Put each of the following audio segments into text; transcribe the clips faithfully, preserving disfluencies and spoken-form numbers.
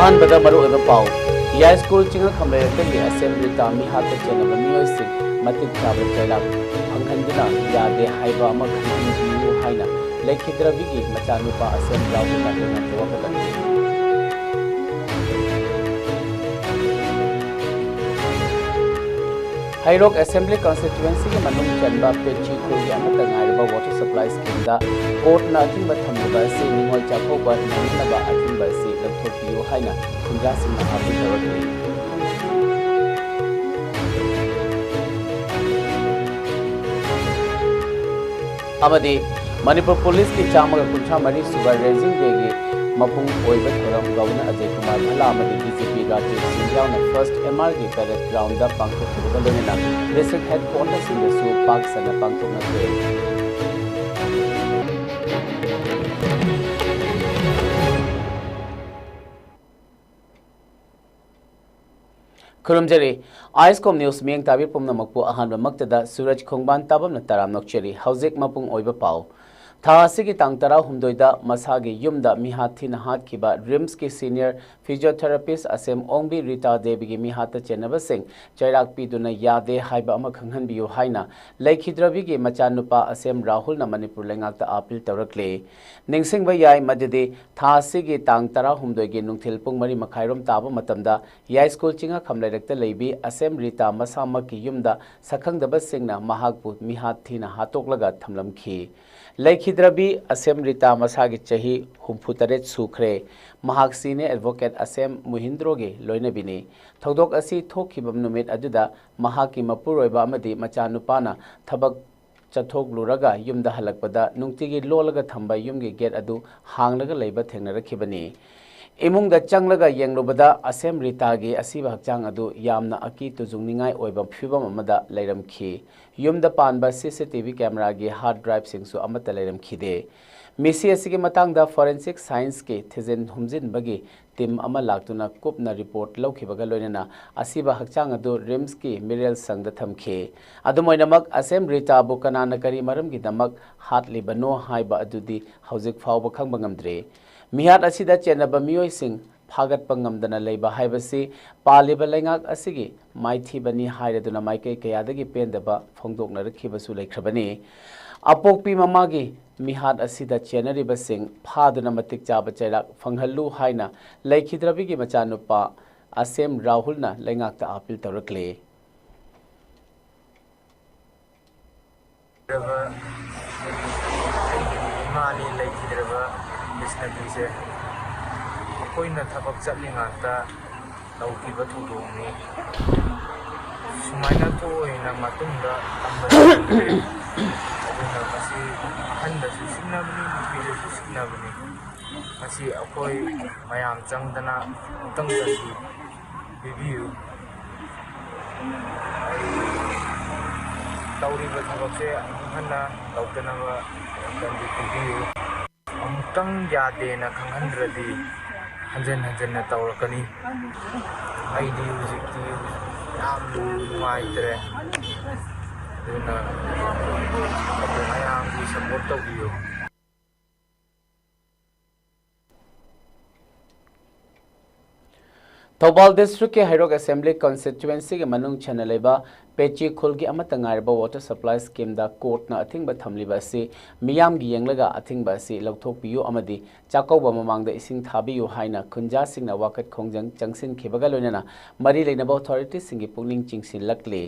ꯑꯍꯥꯟꯕꯗ ꯃꯔꯨꯑꯣꯏꯕ ꯄꯥꯎ꯫ ꯌꯥꯏꯁ꯭ꯀꯨꯜ ꯆꯤꯡꯉꯈꯝ ꯂꯩꯔꯛꯇꯒꯤ ꯑꯁꯦꯝ ꯔꯤꯇꯥ ꯃꯤꯍꯥꯠꯇ ꯆꯦꯟꯅꯕ ꯃꯤꯑꯣꯏꯁꯤꯡ ꯃꯇꯤꯛ ꯆꯥꯕ ꯆꯩꯔꯥꯛ ꯐꯪꯍꯟꯗꯨꯅ ꯌꯥꯗꯦ ꯍꯥꯏꯕ ꯑꯃ ꯈꯪꯍꯟꯕꯤꯌꯨ ꯍꯥꯏꯅ ꯂꯩꯈꯤꯗ꯭ꯔꯕꯤꯒꯤ ꯃꯆꯥꯅꯨꯄꯥ ꯑꯁꯦꯝ ꯔꯥꯍꯨꯜꯅ ꯂꯩꯉꯥꯛꯇ ꯋꯥꯀꯠꯂꯝꯃꯤ꯫ ꯍꯩꯔꯣꯛ ꯑꯦꯁꯦꯝꯕ꯭ꯂꯤ ꯀꯟꯁꯇꯤꯇ꯭ꯋꯦꯟꯁꯤꯒꯤ ꯃꯅꯨꯡ ꯆꯟꯕ ꯄꯦꯆꯤ ꯈꯨꯜꯒꯤ ꯑꯃꯠꯇ ꯉꯥꯏꯔꯕ ꯋꯥꯇꯔ ꯁꯄ꯭ꯂꯥꯏ ꯁ꯭ꯀꯤꯝꯗ ꯀꯣꯔꯠꯅ ꯑꯊꯤꯡꯕ ꯊꯝꯂꯤꯕ ꯑꯁꯤ ꯅꯤꯡꯉꯣꯜ ꯆꯥꯛꯀꯧꯕ ꯅꯪꯅꯅꯕ ꯑꯊꯤꯡꯕ ꯑꯁꯤ ꯂꯧꯊꯣꯛꯄꯤꯌꯨ ꯍꯥꯏꯅ ꯈꯨꯟꯖꯥꯁꯤꯡꯅ ꯑꯥꯄꯤꯜ ꯇꯧꯔꯛꯂꯤ꯫ ꯑꯃꯗꯤ ꯃꯅꯤꯄꯨꯔ ꯄꯨꯂꯤꯁꯀꯤ ꯆꯥꯝꯃꯒ ꯀꯨꯟꯊ꯭ꯔꯥ ꯃꯔꯤ ꯁꯨꯕ ꯔꯦꯖꯤꯡ ꯗꯦꯒꯤ ꯃꯄꯨꯡ ꯑꯣꯏꯕ ꯊꯧꯔꯝ ꯒꯕꯔꯅꯔ ꯑꯖꯌ ꯀꯨꯃꯥꯔ ꯚꯜꯂꯥ ꯑꯃꯗꯤ ꯗꯤ ꯖꯤ ꯄꯤ ꯔꯥꯖꯤꯕ ꯁꯤꯡ ꯌꯥꯎꯅ ꯐꯥꯔꯁ ꯑꯦꯝ ꯑꯥꯔꯒꯤ ꯄꯦꯔꯦꯗ ꯒ꯭ꯔꯥꯎꯟꯗ ꯄꯥꯡꯊꯣꯛꯈꯤꯕꯒ ꯂꯣꯏꯅꯅ ꯗꯤꯁꯇ꯭ꯔꯤꯛ ꯍꯦꯗ ꯀ꯭ꯋꯥꯔꯇꯔꯁꯤꯡꯗꯁꯨ ꯄꯥꯛ ꯁꯟꯅ ꯄꯥꯡꯊꯣꯛꯅꯈ꯭ꯔꯦ꯫ ꯈꯨꯔꯨꯝꯖꯔꯤ꯫ ꯑꯥꯏꯁꯀꯣꯝ ꯅ꯭ꯌꯨꯁ ꯃꯤꯠꯌꯦꯡ ꯇꯥꯕꯤ ꯄꯨꯝꯅꯃꯛꯄꯨ ꯑꯍꯥꯟꯕꯃꯛꯇꯗ ꯁꯨꯔꯖ ꯈꯣꯡꯕꯥꯟ ꯇꯥꯕꯝꯅ ꯇꯔꯥꯝꯅ ꯑꯣꯛꯆꯔꯤ꯫ ꯍꯧꯖꯤꯛ ꯃꯄꯨꯡ ꯑꯣꯏꯕ ꯄꯥꯎ꯫ ꯊꯥ ꯑꯁꯤꯒꯤ ꯇꯥꯡ ꯇꯔꯥꯍꯨꯝꯗꯣꯏꯗ ꯃꯁꯥꯒꯤ ꯌꯨꯝꯗ ꯃꯤꯍꯥꯠ ꯊꯤꯅ ꯍꯥꯠꯈꯤꯕ ꯔꯤꯝꯁꯀꯤ ꯁꯤꯅꯤꯌꯔ ꯐꯤꯖꯤꯌꯣꯊꯦꯔꯥꯄꯤꯁ ꯑꯁꯦꯝ ꯑꯣꯡꯕꯤ ꯔꯤꯇꯥ ꯗꯦꯕꯤꯒꯤ ꯃꯤꯍꯥꯠꯇ ꯆꯦꯟꯅꯕꯁꯤꯡ ꯆꯩꯔꯥꯛ ꯄꯤꯗꯨꯅ ꯌꯥꯗꯦ ꯍꯥꯏꯕ ꯑꯃ ꯈꯪꯍꯟꯕꯤꯌꯨ ꯍꯥꯏꯅ ꯂꯩꯈꯤꯗ꯭ꯔꯕꯤꯒꯤ ꯃꯆꯥꯅꯨꯄꯥ ꯑꯁꯦꯝ ꯔꯥꯍꯨꯜꯅ ꯃꯅꯤꯄꯨꯔ ꯂꯩꯉꯥꯛꯇ ꯑꯥꯄꯤꯜ ꯇꯧꯔꯛꯂꯤ꯫ ꯅꯤꯡꯁꯤꯡꯕ ꯌꯥꯏ ꯃꯗꯨꯗꯤ ꯊꯥ ꯑꯁꯤꯒꯤ ꯇꯥꯡ ꯇꯔꯥꯍꯨꯝꯗꯣꯏꯒꯤ ꯅꯨꯡꯊꯤꯜ ꯄꯨꯡ ꯃꯔꯤ ꯃꯈꯥꯏꯔꯣꯝ ꯇꯥꯕ ꯃꯇꯝꯗ ꯌꯥꯏꯁ꯭ꯀꯨꯜ ꯆꯤꯡꯉꯥꯈꯝ ꯂꯩꯔꯛꯇ ꯂꯩꯕꯤ ꯑꯁꯦꯝ ꯔꯤꯇꯥ ꯃꯁꯥꯃꯛꯀꯤ ꯌꯨꯝꯗ ꯁꯛꯈꯪꯗꯕꯁꯤꯡꯅ ꯃꯍꯥꯛꯄꯨ ꯃꯤꯍꯥꯠ ꯊꯤꯅ ꯍꯥꯠꯇꯣꯛꯂꯒ ꯊꯝꯂꯝꯈꯤ꯫ ꯂꯩꯈꯤꯗ꯭ꯔꯕꯤ ꯑꯁꯦꯝ ꯔꯤꯇꯥ ꯃꯁꯥꯒꯤ ꯆꯍꯤ ꯍꯨꯝꯐꯨꯇꯔꯦꯠ ꯁꯨꯈ꯭ꯔꯦ꯫ ꯃꯍꯥꯛ ꯁꯤꯅꯤꯌꯔ ꯑꯦꯗꯚꯣꯀꯦꯠ ꯑꯁꯦꯝ ꯃꯨꯍꯤꯟꯗ꯭ꯔꯣꯒꯤ ꯂꯣꯏꯅꯕꯤꯅꯤ꯫ ꯊꯧꯗꯣꯛ ꯑꯁꯤ ꯊꯣꯛꯈꯤꯕ ꯅꯨꯃꯤꯠ ꯑꯗꯨꯗ ꯃꯍꯥꯛꯀꯤ ꯃꯄꯨꯔꯣꯏꯕ ꯑꯃꯗꯤ ꯃꯆꯥꯅꯨꯄꯥꯅ ꯊꯕꯛ ꯆꯠꯊꯣꯛꯂꯨꯔꯒ ꯌꯨꯝꯗ ꯍꯜꯂꯛꯄꯗ ꯅꯨꯡꯇꯤꯒꯤ ꯂꯣꯜꯂꯒ ꯊꯝꯕ ꯌꯨꯝꯒꯤ ꯒꯦꯠ ꯑꯗꯨ ꯍꯥꯡꯂꯒ ꯂꯩꯕ ꯊꯦꯡꯅꯔꯛꯈꯤꯕꯅꯤ꯫ ꯏꯃꯨꯡꯗ ꯆꯪꯂꯒ ꯌꯦꯡꯂꯨꯕꯗ ꯑꯁꯦꯝ ꯔꯤꯇꯥꯒꯤ ꯑꯁꯤꯕ ꯍꯛꯆꯥꯡ ꯑꯗꯨ ꯌꯥꯝꯅ ꯑꯀꯤ ꯇꯨꯖꯨꯡꯅꯤꯡꯉꯥꯏ ꯑꯣꯏꯕ ꯐꯤꯕꯝ ꯑꯃꯗ ꯂꯩꯔꯝꯈꯤ꯫ ꯌꯨꯝꯗ ꯄꯥꯟꯕ ꯁꯤ ꯁꯤ ꯇꯤ ꯚꯤ ꯀꯦꯃꯦꯔꯥꯒꯤ ꯍꯥꯔꯗ ꯗ꯭ꯔꯥꯏꯚꯁꯤꯡꯁꯨ ꯑꯃꯠꯇ ꯂꯩꯔꯝꯈꯤꯗꯦ꯫ ꯃꯤꯁꯤ ꯑꯁꯤꯒꯤ ꯃꯇꯥꯡꯗ ꯐꯣꯔꯦꯟꯁꯤꯛ ꯁꯥꯏꯟꯁꯀꯤ ꯊꯤꯖꯤꯟ ꯍꯨꯝꯖꯤꯟꯕꯒꯤ ꯇꯤꯝ ꯑꯃ ꯂꯥꯛꯇꯨꯅ ꯀꯨꯞꯅ ꯔꯤꯄꯣꯔꯠ ꯂꯧꯈꯤꯕꯒ ꯂꯣꯏꯅꯅ ꯑꯁꯤꯕ ꯍꯛꯆꯥꯡ ꯑꯗꯨ ꯔꯤꯝꯁꯀꯤ ꯃꯤꯔꯦꯜ ꯁꯪꯗ ꯊꯝꯈꯤ꯫ ꯑꯗꯨꯝ ꯑꯣꯏꯅꯃꯛ, ꯑꯁꯦꯝ ꯔꯤꯇꯥꯕꯨ ꯀꯅꯥꯅ ꯀꯔꯤ ꯃꯔꯝꯒꯤꯗꯃꯛ ꯍꯥꯠꯂꯤꯕꯅꯣ ꯍꯥꯏꯕ ꯑꯗꯨꯗꯤ ꯍꯧꯖꯤꯛ ꯐꯥꯎꯕ ꯈꯪꯕ ꯉꯝꯗ꯭ꯔꯤ꯫ ꯃꯤꯍꯥꯠ ꯑꯁꯤꯗ ꯆꯦꯟꯅꯕ ꯃꯤꯑꯣꯏꯁꯤꯡ ꯐꯥꯒꯠꯄ ꯉꯝꯗꯅ ꯂꯩꯕ ꯍꯥꯏꯕꯁꯤ ꯄꯥꯜꯂꯤꯕ ꯂꯩꯉꯥꯛ ꯑꯁꯤꯒꯤ ꯃꯥꯏꯊꯤꯕꯅꯤ ꯍꯥꯏꯔꯗꯨꯅ ꯃꯥꯏꯀꯩ ꯀꯌꯥꯗꯒꯤ ꯄꯦꯟꯗꯕ ꯐꯣꯡꯗꯣꯛꯅꯔꯛꯈꯤꯕꯁꯨ ꯂꯩꯈ꯭ꯔꯕꯅꯤ꯫ ꯑꯄꯣꯛꯄꯤ ꯃꯃꯥꯒꯤ ꯃꯤꯍꯥꯠ ꯑꯁꯤꯗ ꯆꯦꯟꯅꯔꯤꯕꯁꯤꯡ ꯐꯥꯗꯨꯅ ꯃꯇꯤꯛ ꯆꯥꯕ ꯆꯩꯔꯥꯛ ꯐꯪꯍꯜꯂꯨ ꯍꯥꯏꯅ ꯂꯩꯈꯤꯗ꯭ꯔꯕꯤꯒꯤ ꯃꯆꯥꯅꯨꯄꯥ ꯑꯁꯦꯝ ꯔꯥꯍꯨꯜꯅ ꯂꯩꯉꯥꯛꯇ ꯑꯥꯄꯤꯜ ꯇꯧꯔꯛꯂꯤ꯫ ꯏꯃꯥꯅꯤ ꯂꯩꯈꯤꯗ꯭ꯔꯕ ꯕꯤꯁꯅꯕꯤꯁꯦ ꯑꯩꯈꯣꯏꯅ ꯊꯕꯛ ꯆꯠꯂꯤꯉꯥꯛꯇ ꯇꯧꯈꯤꯕ ꯊꯧꯗꯣꯛꯅꯤ꯫ ꯁꯨꯃꯥꯏꯅ ꯊꯣꯛꯑꯣꯏꯅ ꯃꯇꯨꯡꯗ ꯇꯝꯕ ꯆꯠꯈꯤꯗ꯭ꯔꯦ꯫ ꯑꯗꯨꯅ ꯃꯁꯤ ꯑꯍꯟꯗꯁꯨ ꯁꯤꯡꯅꯕꯅꯤ, ꯅꯨꯄꯤꯗꯁꯨ ꯁꯤꯡꯅꯕꯅꯤ꯫ ꯃꯁꯤ ꯑꯩꯈꯣꯏ ꯃꯌꯥꯝ ꯆꯪꯗꯅ ꯑꯃꯨꯛꯇꯪ ꯆꯪꯕꯤ ꯄꯤꯕꯤꯌꯨ꯫ ꯑꯩ ꯇꯧꯔꯤꯕ ꯊꯕꯛꯁꯦ ꯑꯃꯨꯛ ꯍꯟꯅ ꯇꯧꯗꯅꯕ ꯄꯥꯟꯗꯝꯗꯤ ꯄꯤꯕꯤꯌꯨ꯫ ꯑꯃꯨꯛꯇꯪ ꯌꯥꯗꯦꯅ ꯈꯪꯍꯟꯗ꯭ꯔꯗꯤ ꯍꯟꯖꯟ ꯍꯟꯖꯟꯅ ꯇꯧꯔꯛꯀꯅꯤ꯫ ꯑꯩꯗꯤ ꯍꯧꯖꯤꯛꯇꯤ ꯌꯥꯝ ꯅꯨꯡꯉꯥꯏꯇ꯭ꯔꯦ꯫ ꯑꯗꯨꯅ ꯃꯌꯥꯝꯒꯤ ꯁꯞꯄꯣꯔꯠ ꯇꯧꯕꯤꯌꯨ꯫ ꯊꯧꯕꯥꯜ ꯗꯤꯁꯇ꯭ꯔꯤꯛꯀꯤ ꯍꯩꯔꯣꯛ ꯑꯦꯁꯦꯝꯕ꯭ꯂꯤ ꯀꯟꯁꯇꯤꯇ꯭ꯋꯦꯟꯁꯤꯒꯤ ꯃꯅꯨꯡ ꯆꯟꯅ ꯂꯩꯕ ꯄꯦꯆꯤ ꯈꯨꯜꯒꯤ ꯑꯃꯠꯇ ꯉꯥꯏꯔꯕ ꯋꯥꯇꯔ ꯁꯄ꯭ꯂꯥꯏ ꯁ꯭ꯀꯤꯝꯗ ꯀꯣꯔꯠꯅ ꯑꯊꯤꯡꯕ ꯊꯝꯂꯤꯕ ꯑꯁꯤ ꯃꯤꯌꯥꯝꯒꯤ ꯌꯦꯡꯂꯒ ꯑꯊꯤꯡꯕ ꯑꯁꯤ ꯂꯧꯊꯣꯛꯄꯤꯌꯨ ꯑꯃꯗꯤ ꯆꯥꯛꯀꯧꯕ ꯃꯃꯥꯡꯗ ꯏꯁꯤꯡ ꯊꯥꯕꯤꯌꯨ ꯍꯥꯏꯅ ꯈꯨꯟꯖꯥꯁꯤꯡꯅ ꯋꯥꯀꯠ ꯈꯣꯡꯖꯪ ꯆꯪꯁꯤꯟꯈꯤꯕꯒ ꯂꯣꯏꯅꯅ ꯃꯔꯤ ꯂꯩꯅꯕ ꯑꯣꯊꯣꯔꯤꯇꯤꯁꯤꯡꯒꯤ ꯄꯨꯛꯅꯤꯡ ꯆꯤꯡꯁꯤꯜꯂꯛꯂꯤ꯫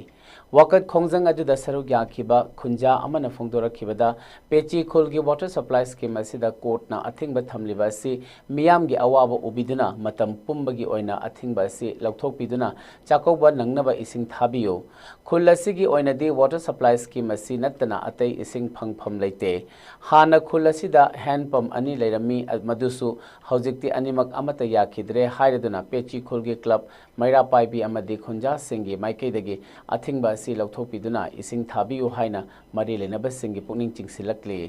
ꯋꯥꯀꯠ ꯈꯣꯡꯖꯪ ꯑꯗꯨꯗ ꯁꯔꯨꯛ ꯌꯥꯈꯤꯕ ꯈꯨꯟꯖꯥ ꯑꯃꯅ ꯐꯣꯡꯗꯣꯔꯛꯈꯤꯕꯗ, ꯄꯦꯆꯤ ꯈꯨꯜꯒꯤ ꯋꯥꯇꯔ ꯁꯄ꯭ꯂꯥꯏ ꯁ꯭ꯀꯤꯝ ꯑꯁꯤꯗ ꯀꯣꯔꯠꯅ ꯑꯊꯤꯡꯕ ꯊꯝꯂꯤꯕ ꯑꯁꯤ ꯃꯤꯌꯥꯝꯒꯤ ꯑꯋꯥꯕ ꯎꯕꯤꯗꯨꯅ ꯃꯇꯝ ꯄꯨꯝꯕꯒꯤ ꯑꯣꯏꯅ ꯑꯊꯤꯡꯕ ꯑꯁꯤ ꯂꯧꯊꯣꯛꯄꯤꯗꯨꯅ ꯆꯥꯛꯀꯧꯕ ꯅꯪꯅꯕ ꯏꯁꯤꯡ ꯊꯥꯕꯤꯌꯨ꯫ ꯈꯨꯜ ꯑꯁꯤꯒꯤ ꯑꯣꯏꯅꯗꯤ ꯋꯥꯇꯔ ꯁꯄ꯭ꯂꯥꯏ ꯁ꯭ꯀꯤꯝ ꯑꯁꯤ ꯅꯠꯇꯅ ꯑꯇꯩ ꯏꯁꯤꯡ ꯐꯪꯐꯝ ꯂꯩꯇꯦ꯫ ꯍꯥꯟꯅ ꯈꯨꯜ ꯑꯁꯤꯗ ꯍꯦꯟ ꯄꯝ ꯑꯅꯤ ꯂꯩꯔꯝꯃꯤ, ꯃꯗꯨꯁꯨ ꯍꯧꯖꯤꯛꯇꯤ ꯑꯅꯤꯃꯛ ꯑꯃꯠꯇ ꯌꯥꯈꯤꯗ꯭ꯔꯦ ꯍꯥꯏꯔꯗꯨꯅ ꯄꯦꯆꯤ ꯈꯨꯜꯒꯤ ꯀ꯭ꯂꯕ, ꯃꯩꯔꯥ ꯄꯥꯏꯕꯤ ꯑꯃꯗꯤ ꯈꯨꯟꯖꯥꯁꯤꯡꯒꯤ ꯃꯥꯏꯀꯩꯗꯒꯤ ꯑꯊꯤꯡꯕ ꯑꯁꯤ ꯂꯧꯊꯣꯛꯄꯤꯗꯨꯅ ꯏꯁꯤꯡ ꯊꯥꯕꯤꯌꯨ ꯍꯥꯏꯅ ꯃꯔꯤ ꯂꯩꯅꯕꯁꯤꯡꯒꯤ ꯄꯨꯛꯅꯤꯡ ꯆꯤꯡꯁꯤꯜꯂꯛꯂꯤ꯫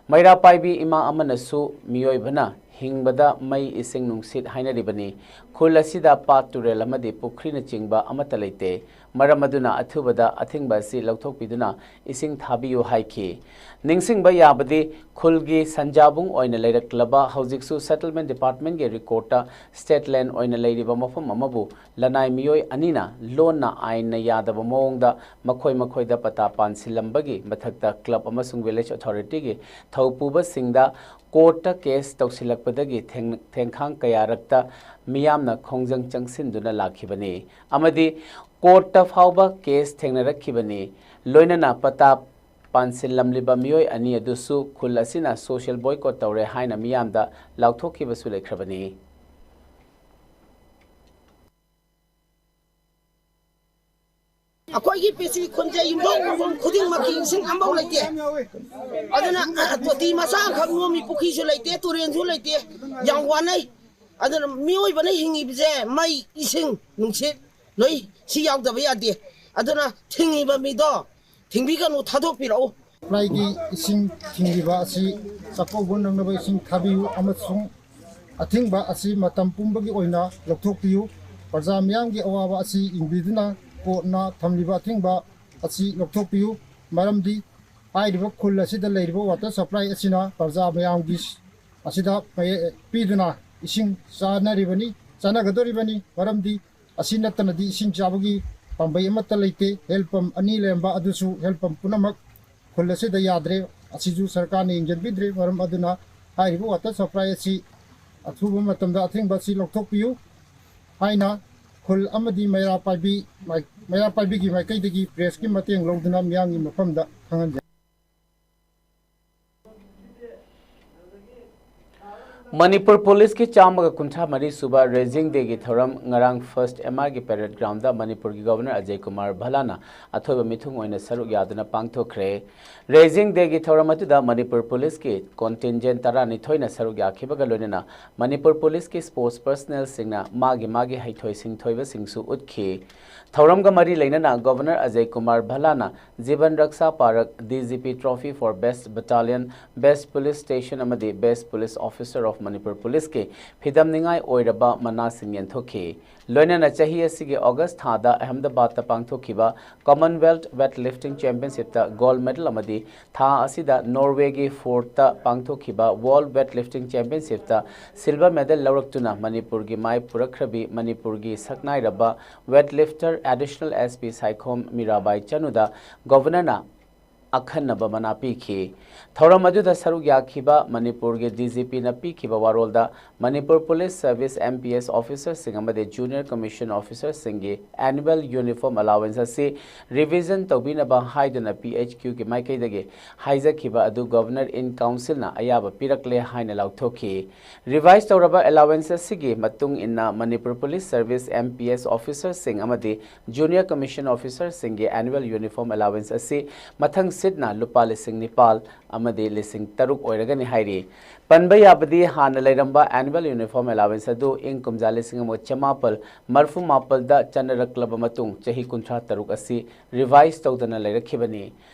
ꯃꯩꯔꯥ ꯄꯥꯏꯕꯤ ꯏꯃꯥ ꯑꯃꯅꯁꯨ ꯃꯤꯑꯣꯏꯕꯅ ꯍꯤꯡꯕꯗ ꯃꯩ, ꯏꯁꯤꯡ, ꯅꯨꯡꯁꯤꯠ ꯍꯥꯏꯅꯔꯤꯕꯅꯤ꯫ ꯈꯨꯜ ꯑꯁꯤꯗ ꯄꯥꯠ, ꯇꯨꯔꯦꯜ ꯑꯃꯗꯤ ꯄꯨꯈ꯭ꯔꯤꯅꯆꯤꯡꯕ ꯑꯃꯠꯇ ꯂꯩꯇꯦ꯫ ꯃꯔꯝ ꯑꯗꯨꯅ ꯑꯊꯨꯕꯗ ꯑꯊꯤꯡꯕ ꯑꯁꯤ ꯂꯧꯊꯣꯛꯄꯤꯗꯨꯅ ꯏꯁꯤꯡ ꯊꯥꯕꯤꯌꯨ ꯍꯥꯏꯈꯤ꯫ ꯅꯤꯡꯁꯤꯡꯕ ꯌꯥꯕꯗꯤ, ꯈꯨꯜꯒꯤ ꯁꯟꯖꯥꯕꯨꯡ ꯑꯣꯏꯅ ꯂꯩꯔꯛꯂꯕ, ꯍꯧꯖꯤꯛꯁꯨ Settlement Department ꯀꯤ record ꯇ state land ꯑꯣꯏꯅ ꯂꯩꯔꯤꯕ ꯃꯐꯝ ꯑꯃꯕꯨ ꯂꯅꯥꯏ ꯃꯤꯑꯣꯏ ꯑꯅꯤꯅ ꯂꯣꯟꯅ ꯑꯥꯏꯟꯅ ꯌꯥꯗꯕ ꯃꯑꯣꯡꯗ ꯃꯈꯣꯏ ꯃꯈꯣꯏꯗ ꯄꯇꯥ ꯄꯥꯟꯁꯤꯜꯂꯝꯕꯒꯤ ꯃꯊꯛꯇ club ꯑꯃꯁꯨꯡ Village Authority ꯒꯤ ꯊꯧꯄꯨꯕꯁꯤꯡꯗ court ꯇ case ꯇꯧꯁꯤꯜꯂꯛꯄꯗꯒꯤ ꯊꯦꯡ-, ꯊꯦꯡꯈꯥꯡ ꯀꯌꯥꯔꯛꯇ ꯃꯤꯌꯥꯝꯅ ꯈꯣꯡꯖꯪ ꯆꯪꯁꯤꯟꯗꯨꯅ ꯂꯥꯛꯈꯤꯕꯅꯤ ꯑꯃꯗꯤ court ꯇ ꯐꯥꯎꯕ case ꯊꯦꯡꯅꯔꯛꯈꯤꯕꯅꯤ꯫ ꯂꯣꯏꯅꯅ ꯄꯇꯥ ꯄꯥꯟꯁꯤꯜꯂꯝꯂꯤꯕ ꯃꯤꯑꯣꯏ ꯑꯅꯤ ꯑꯗꯨꯁꯨ ꯈꯨꯜ ꯑꯁꯤꯅ social boycott ꯇꯧꯔꯦ ꯍꯥꯏꯅ ꯃꯤꯌꯥꯝꯗ ꯂꯥꯎꯊꯣꯛꯈꯤꯕꯁꯨ ꯂꯩꯈ꯭ꯔꯕꯅꯤ꯫ ꯑꯩꯈꯣꯏꯒꯤ ꯄꯤ ꯁꯤ ꯈꯨꯟꯁꯦ ꯌꯨꯝꯊꯣꯡ ꯌꯨꯝꯊꯣꯡ ꯈꯨꯗꯤꯡꯃꯛꯀꯤ ꯏꯁꯤꯡ ꯑꯃꯐꯥꯎ ꯂꯩꯇꯦ꯫ ꯑꯗꯨꯅ, ꯑ, ꯇꯣꯇꯤ ꯃꯆꯥ ꯑꯃꯈꯛ ꯅꯣꯝꯃꯤ, ꯄꯨꯈ꯭ꯔꯤꯁꯨ ꯂꯩꯇꯦ, ꯇꯨꯔꯦꯟꯁꯨ ꯂꯩꯇꯦ, ꯌꯥꯝ ꯋꯥꯅꯩ꯫ ꯑꯗꯨꯅ ꯃꯤꯑꯣꯏꯕꯅ ꯍꯤꯡꯉꯤꯕꯁꯦ ꯃꯩ, ꯏꯁꯤꯡ, ꯅꯨꯡꯁꯤꯠ, ꯂꯣꯏ ꯁꯤ ꯌꯥꯎꯗꯕ ꯌꯥꯗꯦ꯫ ꯑꯗꯨꯅ ꯊꯤꯡꯉꯤꯕ ꯃꯤꯗꯣ ꯊꯤꯡꯕꯤꯒꯅꯨ, ꯊꯥꯗꯣꯛꯄꯤꯔꯛꯎ꯫ ꯁꯄ꯭ꯂꯥꯏꯒꯤ ꯏꯁꯤꯡ ꯊꯤꯡꯂꯤꯕ ꯑꯁꯤ ꯆꯥꯛꯀꯧꯕ ꯅꯪꯅꯕ ꯏꯁꯤꯡ ꯊꯥꯕꯤꯌꯨ ꯑꯃꯁꯨꯡ ꯑꯊꯤꯡꯕ ꯑꯁꯤ ꯃꯇꯝ ꯄꯨꯝꯕꯒꯤ ꯑꯣꯏꯅ ꯂꯧꯊꯣꯛꯄꯤꯌꯨ꯫ ꯄ꯭ꯔꯖꯥ ꯃꯤꯌꯥꯝꯒꯤ ꯑꯋꯥꯕ ꯑꯁꯤ ꯌꯦꯡꯕꯤꯗꯨꯅ ꯀꯣꯔꯠꯅ ꯊꯝꯂꯤꯕ ꯑꯊꯤꯡꯕ ꯑꯁꯤ ꯂꯧꯊꯣꯛꯄꯤꯌꯨ꯫ ꯃꯔꯝꯗꯤ ꯍꯥꯏꯔꯤꯕ ꯈꯨꯜ ꯑꯁꯤꯗ ꯂꯩꯔꯤꯕ ꯋꯥꯇꯔ ꯁꯄ꯭ꯂꯥꯏ ꯑꯁꯤꯅ ꯄ꯭ꯔꯖꯥ ꯃꯌꯥꯝꯒꯤ ꯑꯁꯤꯗ ꯃꯌꯦ-, ꯄꯤꯗꯨꯅ ꯏꯁꯤꯡ ꯆꯥꯅꯔꯤꯕꯅꯤ, ꯆꯥꯅꯒꯗꯧꯔꯤꯕꯅꯤ꯫ ꯃꯔꯝꯗꯤ ꯑꯁꯤ ꯅꯠꯇꯅꯗꯤ ꯏꯁꯤꯡ ꯆꯥꯕꯒꯤ ꯄꯥꯝꯕꯩ ꯑꯃꯠꯇ ꯂꯩꯇꯦ꯫ ꯍꯦꯜ ꯄꯝ ꯑꯅꯤ ꯂꯩꯔꯝꯕ ꯑꯗꯨꯁꯨ ꯍꯦꯜ ꯄꯝ ꯄꯨꯝꯅꯃꯛ ꯈꯨꯜ ꯑꯁꯤꯗ ꯌꯥꯗ꯭ꯔꯦ꯫ ꯑꯁꯤꯁꯨ ꯁꯔꯀꯥꯔꯅ ꯌꯦꯡꯁꯤꯟꯕꯤꯗ꯭ꯔꯦ꯫ ꯃꯔꯝ ꯑꯗꯨꯅ ꯍꯥꯏꯔꯤꯕ ꯋꯥꯇꯔ ꯁꯄ꯭ꯂꯥꯏ ꯑꯁꯤ ꯑꯊꯨꯕ ꯃꯇꯝꯗ ꯑꯊꯤꯡꯕ ꯑꯁꯤ ꯂꯧꯊꯣꯛꯄꯤꯌꯨ ꯍꯥꯏꯅ ꯈꯨꯜ ꯑꯃꯗꯤ ꯃꯩꯔꯥ ꯄꯥꯏꯕꯤ, ꯃꯩꯔꯥ ꯄꯥꯏꯕꯤꯒꯤ ꯃꯥꯏꯀꯩꯗꯒꯤ ꯄ꯭ꯔꯦꯁꯀꯤ ꯃꯇꯦꯡ ꯂꯧꯗꯨꯅ ꯃꯤꯌꯥꯝꯒꯤ ꯃꯐꯝꯗ ꯈꯪꯍꯟꯖꯔꯤ꯫ ꯃꯅꯤꯄꯨꯔ ꯄꯨꯂꯤꯁꯀꯤ ꯆꯥꯝꯃꯒ ꯀꯨꯟꯊ꯭ꯔꯥ ꯃꯔꯤ ꯁꯨꯕ Raising Day ꯒꯤ ꯊꯧꯔꯝ ꯉꯔꯥꯡ First M R ꯒꯤ parade ground ꯗ ꯃꯅꯤꯄꯨꯔꯒꯤ Governor ꯑꯖꯌ ꯀꯨꯃꯥꯔ ꯚꯜꯂꯥꯅ ꯑꯊꯣꯏꯕ ꯃꯤꯊꯨꯡ ꯑꯣꯏꯅ ꯁꯔꯨꯛ ꯌꯥꯗꯨꯅ ꯄꯥꯡꯊꯣꯛꯈ꯭ꯔꯦ꯫ Raising Day ꯒꯤ ꯊꯧꯔꯝ ꯑꯗꯨꯗ ꯃꯅꯤꯄꯨꯔ ꯄꯨꯂꯤꯁꯀꯤ contingent ꯇꯔꯥꯅꯤꯊꯣꯏꯅ ꯁꯔꯨꯛ ꯌꯥꯈꯤꯕꯒ ꯂꯣꯏꯅꯅ ꯃꯅꯤꯄꯨꯔ ꯄꯨꯂꯤꯁꯀꯤ sports personnel ꯁꯤꯡꯅ ꯃꯥꯒꯤ ꯃꯥꯒꯤ ꯍꯩꯊꯣꯏ ꯁꯤꯡꯊꯣꯏꯕꯁꯤꯡꯁꯨ ꯎꯠꯈꯤ꯫ ꯊꯧꯔꯝꯒ ꯃꯔꯤ ꯂꯩꯅꯅ Governor Ajay Kumar ꯚꯜꯂꯥꯅ Jeevan Raksha Parak D G P Trophy for Best Battalion, Best Police Station ꯑꯃꯗꯤ Best Police Officer of Manipur ꯄꯨꯂꯤꯁꯀꯤ ꯐꯤꯗꯝꯅꯤꯡꯉꯥꯏ ꯑꯣꯏꯔꯕ ꯃꯅꯥꯁꯤꯡ ꯌꯦꯟꯊꯣꯛꯈꯤ꯫ ꯂꯣꯏꯅꯅ ꯆꯍꯤ ꯑꯁꯤꯒꯤ ꯑꯣꯒꯁ ꯊꯥꯗ ꯑꯍꯃꯗꯕꯥꯗꯇ ꯄꯥꯡꯊꯣꯛꯈꯤꯕ Commonwealth Weight Lifting Championshipꯇ gold medal ꯑꯃꯗꯤ ꯊꯥ ꯑꯁꯤꯗ ꯅꯣꯔꯋꯦꯒꯤ ꯐꯣꯔꯠꯇ ꯄꯥꯡꯊꯣꯛꯈꯤꯕ World Weight Lifting Championshipꯇ silver medal ꯂꯧꯔꯛꯇꯨꯅ ꯃꯅꯤꯄꯨꯔꯒꯤ ꯃꯥꯏ ꯄꯨꯔꯛꯈ꯭ꯔꯕꯤ ꯃꯅꯤꯄꯨꯔꯒꯤ ꯁꯛꯅꯥꯏꯔꯕ weight lifter Additional SP Saikhom Mirabai ꯆꯅꯨꯗ Governorꯅ ꯑꯈꯟꯅꯕ ꯃꯅꯥ ꯄꯤꯈꯤ꯫ ꯊꯧꯔꯝ ꯑꯗꯨꯗ ꯁꯔꯨꯛ ꯌꯥꯈꯤꯕ ꯃꯅꯤꯄꯨꯔꯒꯤ DGPꯅ ꯄꯤꯈꯤꯕ ꯋꯥꯔꯣꯜꯗ, ꯃꯅꯤꯄꯨꯔ ꯄꯨꯂꯤꯁ ꯁꯔꯚꯤꯁ MPS officerꯁꯤꯡ ꯑꯃꯗꯤ junior commission officerꯁꯤꯡꯒꯤ annual uniform allowance ꯑꯁꯤ revision ꯇꯧꯕꯤꯅꯕ ꯍꯥꯏꯗꯨꯅ PHQꯒꯤ ꯃꯥꯏꯀꯩꯗꯒꯤ ꯍꯥꯏꯖꯈꯤꯕ ꯑꯗꯨ Governor in Councilꯅ ꯑꯌꯥꯕ ꯄꯤꯔꯛꯂꯦ ꯍꯥꯏꯅ ꯂꯥꯎꯊꯣꯛꯈꯤ꯫ Revise ꯇꯧꯔꯕ allowance ꯑꯁꯤꯒꯤ ꯃꯇꯨꯡ ꯏꯟꯅ ꯃꯅꯤꯄꯨꯔ ꯄꯨꯂꯤꯁ ꯁꯔꯚꯤꯁ MPS officerꯁꯤꯡ ꯑꯃꯗꯤ junior commission officerꯁꯤꯡꯒꯤ annual uniform allowance ꯑꯁꯤ ꯃꯊꯪ ꯁꯤꯠꯅ ꯂꯨꯄꯥ ꯂꯤꯁꯤꯡ ꯅꯤꯄꯥꯜ ꯑꯃꯗꯤ ꯂꯤꯁꯤꯡ ꯇꯔꯨꯛ ꯑꯣꯏꯔꯒꯅꯤ ꯍꯥꯏꯔꯤ꯫ ꯄꯟꯕ ꯌꯥꯕꯗꯤ, ꯍꯥꯟꯅ ꯂꯩꯔꯝꯕ annual uniform allowance ꯑꯗꯨ ꯏꯪ ꯀꯨꯝꯖꯥ ꯂꯤꯁꯤꯡ ꯑꯃ ꯆꯃꯥꯄꯜ ꯃꯔꯐꯨ ꯃꯥꯄꯜꯗ ꯆꯠꯅꯔꯛꯂꯕ ꯃꯇꯨꯡ ꯆꯍꯤ ꯀꯨꯟꯊ꯭ꯔꯥ ꯇꯔꯨꯛ ꯑꯁꯤ revise ꯇꯧꯗꯅ ꯂꯩꯔꯛꯈꯤꯕꯅꯤ꯫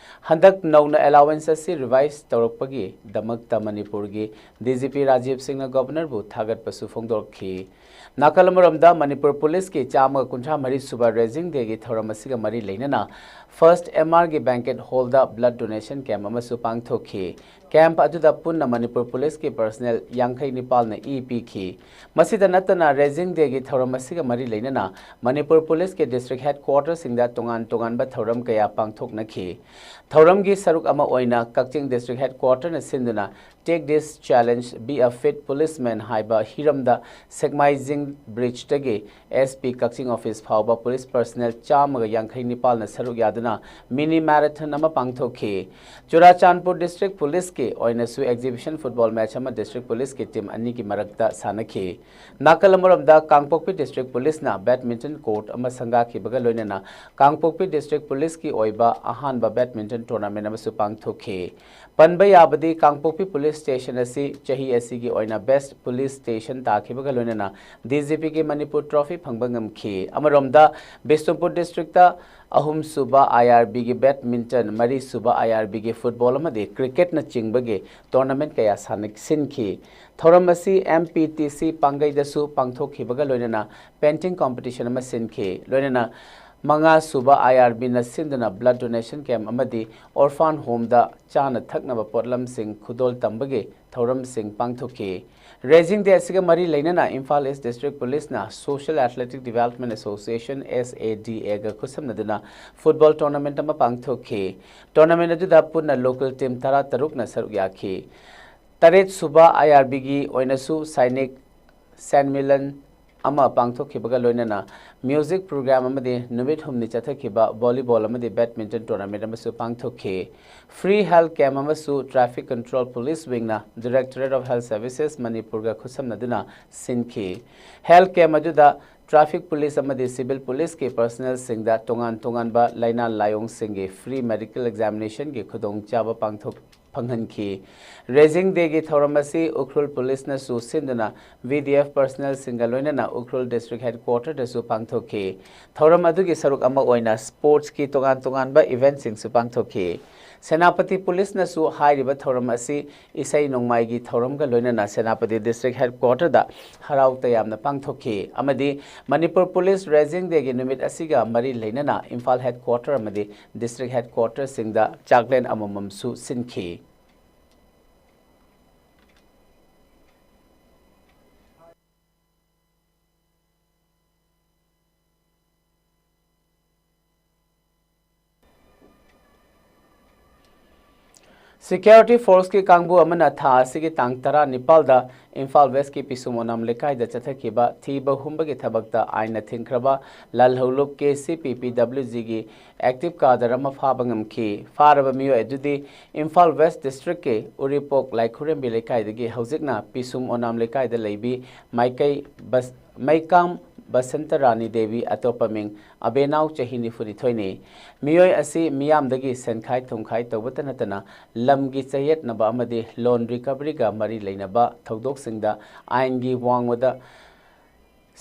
ꯍꯟꯗꯛ ꯅꯧꯅ allowance ꯑꯁꯤ revise ꯇꯧꯔꯛꯄꯒꯤꯗꯃꯛꯇ ꯃꯅꯤꯄꯨꯔꯒꯤ DGP ꯔꯥꯖꯤꯕ ꯁꯤꯡꯅ Governorꯕꯨ ꯊꯥꯒꯠꯄꯁꯨ ꯐꯣꯡꯗꯣꯛꯈꯤ꯫ ꯅꯥꯀꯜ ꯑꯃꯔꯣꯝꯗ, ꯃꯅꯤꯄꯨꯔ ꯄꯨꯂꯤꯁꯀꯤ ꯆꯥꯝꯃꯒ ꯀꯨꯟꯊ꯭ꯔꯥ ꯃꯔꯤ ꯁꯨꯕ Raising Dayꯒꯤ ꯊꯧꯔꯝ ꯑꯁꯤꯒ ꯃꯔꯤ ꯂꯩꯅꯅ First MRꯒꯤ banquet hallꯗ blood donation camp ꯑꯃꯁꯨ ꯄꯥꯡꯊꯣꯛꯈꯤ꯫ Camp ꯑꯗꯨꯗ ꯄꯨꯟꯅ ꯃꯅꯤꯄꯨꯔ ꯄꯨꯂꯤꯁꯀꯤ personnel ꯌꯥꯡꯈꯩ ꯅꯤꯄꯥꯜꯅ ꯏ ꯄꯤꯈꯤ꯫ ꯃꯁꯤꯗ ꯅꯠꯇꯅ, Raising Dayꯒꯤ ꯊꯧꯔꯝ ꯑꯁꯤꯒ ꯃꯔꯤ ꯂꯩꯅꯅ ꯃꯅꯤꯄꯨꯔ ꯄꯨꯂꯤꯁꯀꯤ district headquarterꯁꯤꯡꯗ ꯇꯣꯉꯥꯟ ꯇꯣꯉꯥꯟꯕ ꯊꯧꯔꯝ ꯀꯌꯥ ꯄꯥꯡꯊꯣꯛꯅꯈꯤ꯫ ꯊꯧꯔꯝꯒꯤ ꯁꯔꯨꯛ ꯑꯃ ꯑꯣꯏꯅ ꯀꯛꯆꯤꯡ district headquarterꯅ ꯁꯤꯟꯗꯨꯅ Take This Challenge, Be a Fit Policeman ꯍꯥꯏꯕ ꯍꯤꯔꯝꯗ ꯁꯦꯛꯃꯥꯏꯖꯤꯡ bridgeꯗꯒꯤ SP ꯀꯛꯆꯤꯡ office ꯐꯥꯎꯕ ꯄꯨꯂꯤꯁ personnel ꯆꯥꯝꯃꯒ ꯌꯥꯡꯈꯩ ꯅꯤꯄꯥꯜꯅ ꯁꯔꯨꯛ ꯌꯥꯗꯨꯅ mini marathon ꯑꯃ ꯄꯥꯡꯊꯣꯛꯈꯤ꯫ ꯆꯨꯔꯥꯆꯥꯟꯄꯨꯔ district ꯄꯨꯂꯤꯁꯀꯤ ꯑꯣꯏꯅꯁꯨ exhibition football match ꯑꯃ district ꯄꯨꯂꯤꯁꯀꯤ team ꯑꯅꯤꯒꯤ ꯃꯔꯛꯇ ꯁꯥꯟꯅꯈꯤ꯫ ꯅꯥꯀꯜ ꯑꯃꯔꯣꯝꯗ, ꯀꯥꯡꯄꯣꯛꯄꯤ district ꯄꯨꯂꯤꯁꯅ badminton court ꯑꯃ ꯁꯪꯒꯥꯈꯤꯕꯒ ꯂꯣꯏꯅꯅ ꯀꯥꯡꯄꯣꯛꯄꯤ district ꯄꯨꯂꯤꯁꯀꯤ ꯑꯣꯏꯕ ꯑꯍꯥꯟꯕ badminton tournament ꯑꯃꯁꯨ ꯄꯥꯡꯊꯣꯛꯈꯤ꯫ ꯄꯟꯕ ꯌꯥꯕꯗꯤ, ꯀꯥꯡꯄꯣꯛꯄꯤ ꯄꯨꯂꯤꯁ station ꯑꯁꯤ ꯆꯍꯤ ꯑꯁꯤꯒꯤ ꯑꯣꯏꯅ best police station ꯇꯥꯈꯤꯕꯒ ꯂꯣꯏꯅꯅ DGPꯒꯤ ꯃꯅꯤꯄꯨꯔ trophy ꯐꯪꯕ ꯉꯝꯈꯤ꯫ ꯑꯃꯔꯣꯝꯗ, ꯕꯤꯁꯅꯨꯄꯨꯔ districtꯇ ꯑꯍꯨꯝꯁꯨꯕ ꯑꯥꯏ ꯑꯥꯔ ꯕꯤꯒꯤ badminton, ꯃꯔꯤꯁꯨꯕ ꯑꯥꯏ ꯑꯥꯔ ꯕꯤꯒꯤ football ꯑꯃꯗꯤ cricketꯅꯆꯤꯡꯕꯒꯤ tournament ꯀꯌꯥ ꯁꯥꯟꯅ-, ꯁꯤꯟꯈꯤ꯫ ꯊꯧꯔꯝ ꯑꯁꯤ ꯑꯦꯝ ꯄꯤ ꯇꯤ ꯁꯤ ꯄꯥꯡꯒꯩꯗꯁꯨ ꯄꯥꯡꯊꯣꯛꯈꯤꯕꯒ ꯂꯣꯏꯅꯅ painting competition ꯑꯃ ꯁꯤꯟꯈꯤ꯫ ꯂꯣꯏꯅꯅ ꯃꯉꯥꯁꯨꯕ ꯑꯥꯏ ꯑꯥꯔ ꯕꯤꯅ ꯁꯤꯟꯗꯨꯅ blood donation camp ꯑꯃꯗꯤ orphan homeꯗ ꯆꯥꯅ ꯊꯛꯅꯕ ꯄꯣꯠꯂꯝꯁꯤꯡ ꯈꯨꯗꯣꯜ ꯇꯝꯕꯒꯤ ꯊꯧꯔꯝꯁꯤꯡ ꯄꯥꯡꯊꯣꯛꯈꯤ꯫ Raising Day ꯑꯁꯤꯒ ꯃꯔꯤ ꯂꯩꯅꯅ Imphal East District Policeꯅ Social Athletic Development Association, S A D Aꯒ ꯈꯨꯠꯁꯝꯅꯗꯨꯅ football tournament ꯑꯃ ꯄꯥꯡꯊꯣꯛꯈꯤ꯫ Tournament ꯑꯗꯨꯗ ꯄꯨꯟꯅ local team ꯇꯔꯥꯇꯔꯨꯛꯅ ꯁꯔꯨꯛ ꯌꯥꯈꯤ꯫ ꯇꯔꯦꯠ ꯁꯨꯕ ꯑꯥꯏ ꯑꯥꯔ ꯕꯤꯒꯤ ꯑꯣꯏꯅꯁꯨ ꯁꯥꯏꯅꯤꯛ ꯁꯦꯟꯃꯤꯂꯟ ꯑꯃ ꯄꯥꯡꯊꯣꯛꯈꯤꯕꯒ ꯂꯣꯏꯅꯅ music program ꯑꯃꯗꯤ ꯅꯨꯃꯤꯠ ꯍꯨꯝꯅꯤ ꯆꯠꯊꯈꯤꯕ volleyball ꯑꯃꯗꯤ badminton tournament ꯑꯃꯁꯨ ꯄꯥꯡꯊꯣꯛꯈꯤ꯫ Free health camp ꯑꯃꯁꯨ Traffic Control Police Wingꯅ Directorate of Health Services ꯃꯅꯤꯄꯨꯔꯒ ꯈꯨꯠꯁꯝꯅꯗꯨꯅ ꯁꯤꯟꯈꯤ꯫ Health camp ꯑꯗꯨꯗ traffic police ꯑꯃꯗꯤ civil policeꯀꯤ personnelꯁꯤꯡꯗ ꯇꯣꯉꯥꯟ ꯇꯣꯉꯥꯟꯕ ꯂꯥꯏꯅꯥ ꯂꯥꯏꯑꯣꯡꯁꯤꯡꯒꯤ free medical examinationꯒꯤ ꯈꯨꯗꯣꯡꯆꯥꯕ ꯄꯥꯡꯊꯣꯛ ꯐꯪꯍꯟꯈꯤ꯫ Raising Dayꯒꯤ ꯊꯧꯔꯝ ꯑꯁꯤ ꯎꯈ꯭ꯔꯨꯜ ꯄꯨꯂꯤꯁꯅꯁꯨ ꯁꯤꯟꯗꯨꯅ V D F personnelꯁꯤꯡꯒ ꯂꯣꯏꯅꯅ ꯎꯈ꯭ꯔꯨꯜ district headquarterꯗꯁꯨ ꯄꯥꯡꯊꯣꯛꯈꯤ꯫ ꯊꯧꯔꯝ ꯑꯗꯨꯒꯤ ꯁꯔꯨꯛ ꯑꯃ ꯑꯣꯏꯅ sportsꯀꯤ ꯇꯣꯉꯥꯟ ꯇꯣꯉꯥꯟꯕ eventꯁꯤꯡꯁꯨ ꯄꯥꯡꯊꯣꯛꯈꯤ꯫ ꯁꯦꯅꯥꯄꯇꯤ ꯄꯨꯂꯤꯁꯅꯁꯨ ꯍꯥꯏꯔꯤꯕ ꯊꯧꯔꯝ ꯑꯁꯤ ꯏꯁꯩ ꯅꯣꯡꯃꯥꯏꯒꯤ ꯊꯧꯔꯝꯒ ꯂꯣꯏꯅꯅ ꯁꯦꯅꯥꯄꯇꯤ district headquarterꯗ ꯍꯔꯥꯎ ꯇꯌꯥꯝꯅ ꯄꯥꯡꯊꯣꯛꯈꯤ ꯑꯃꯗꯤ ꯃꯅꯤꯄꯨꯔ ꯄꯨꯂꯤꯁ Raising Dayꯒꯤ ꯅꯨꯃꯤꯠ ꯑꯁꯤꯒ ꯃꯔꯤ ꯂꯩꯅꯅ ꯏꯝꯐꯥꯜ headquarter ꯑꯃꯗꯤ district headquarterꯁꯤꯡꯗ ꯆꯥꯛꯂꯦꯟ ꯑꯃꯃꯝꯁꯨ ꯁꯤꯟꯈꯤ꯫ Security forceꯀꯤ ꯀꯥꯡꯕꯨ ꯑꯃꯅ ꯊꯥ ꯑꯁꯤꯒꯤ ꯇꯥꯡ ꯇꯔꯥꯅꯤꯄꯥꯜꯗ ꯏꯝꯐꯥꯜ Westꯀꯤ ꯄꯤꯁꯨꯝ ꯑꯣꯅꯥꯝ ꯂꯩꯀꯥꯏꯗ ꯆꯠꯊꯈꯤꯕ ꯊꯤꯕ ꯍꯨꯝꯕꯒꯤ ꯊꯕꯛꯇ ꯑꯥꯏꯟꯅ ꯊꯤꯡꯈ꯭ꯔꯕ ꯂꯥꯜꯍꯧꯂꯨꯞ K C P P W Gꯒꯤ active cadre ꯑꯃ ꯐꯥꯕ ꯉꯝꯈꯤ꯫ ꯐꯥꯔꯕ ꯃꯤꯑꯣꯏ ꯑꯗꯨꯗꯤ ꯏꯝꯐꯥꯜ West districtꯀꯤ ꯎꯔꯤꯄꯣꯛ ꯂꯥꯏꯈꯨꯔꯦꯝꯕꯤ ꯂꯩꯀꯥꯏꯗꯒꯤ ꯍꯧꯖꯤꯛꯅ ꯄꯤꯁꯨꯝ ꯑꯣꯅꯥꯝ ꯂꯩꯀꯥꯏꯗ ꯂꯩꯕꯤ ꯃꯥꯏꯀꯩ ꯕꯁ-, ꯃꯩꯀꯥꯝ ꯕꯁꯟꯇ ꯔꯥꯅꯤ ꯗꯦꯕꯤ, ꯑꯇꯣꯞꯄ ꯃꯤꯡ ꯑꯕꯦꯅꯥꯎ, ꯆꯍꯤ ꯅꯤꯐꯨꯅꯤꯊꯣꯏꯅꯤ꯫ ꯃꯤꯑꯣꯏ ꯑꯁꯤ ꯃꯤꯌꯥꯝꯗꯒꯤ ꯁꯦꯟꯈꯥꯏ ꯊꯨꯝꯈꯥꯏ ꯇꯧꯕꯇ ꯅꯠꯇꯅ ꯂꯝꯒꯤ ꯆꯌꯦꯠꯅꯕ ꯑꯃꯗꯤ loan recoveryꯒ ꯃꯔꯤ ꯂꯩꯅꯕ ꯊꯧꯗꯣꯛꯁꯤꯡꯗ ꯑꯥꯏꯟꯒꯤ ꯋꯥꯡꯃꯗ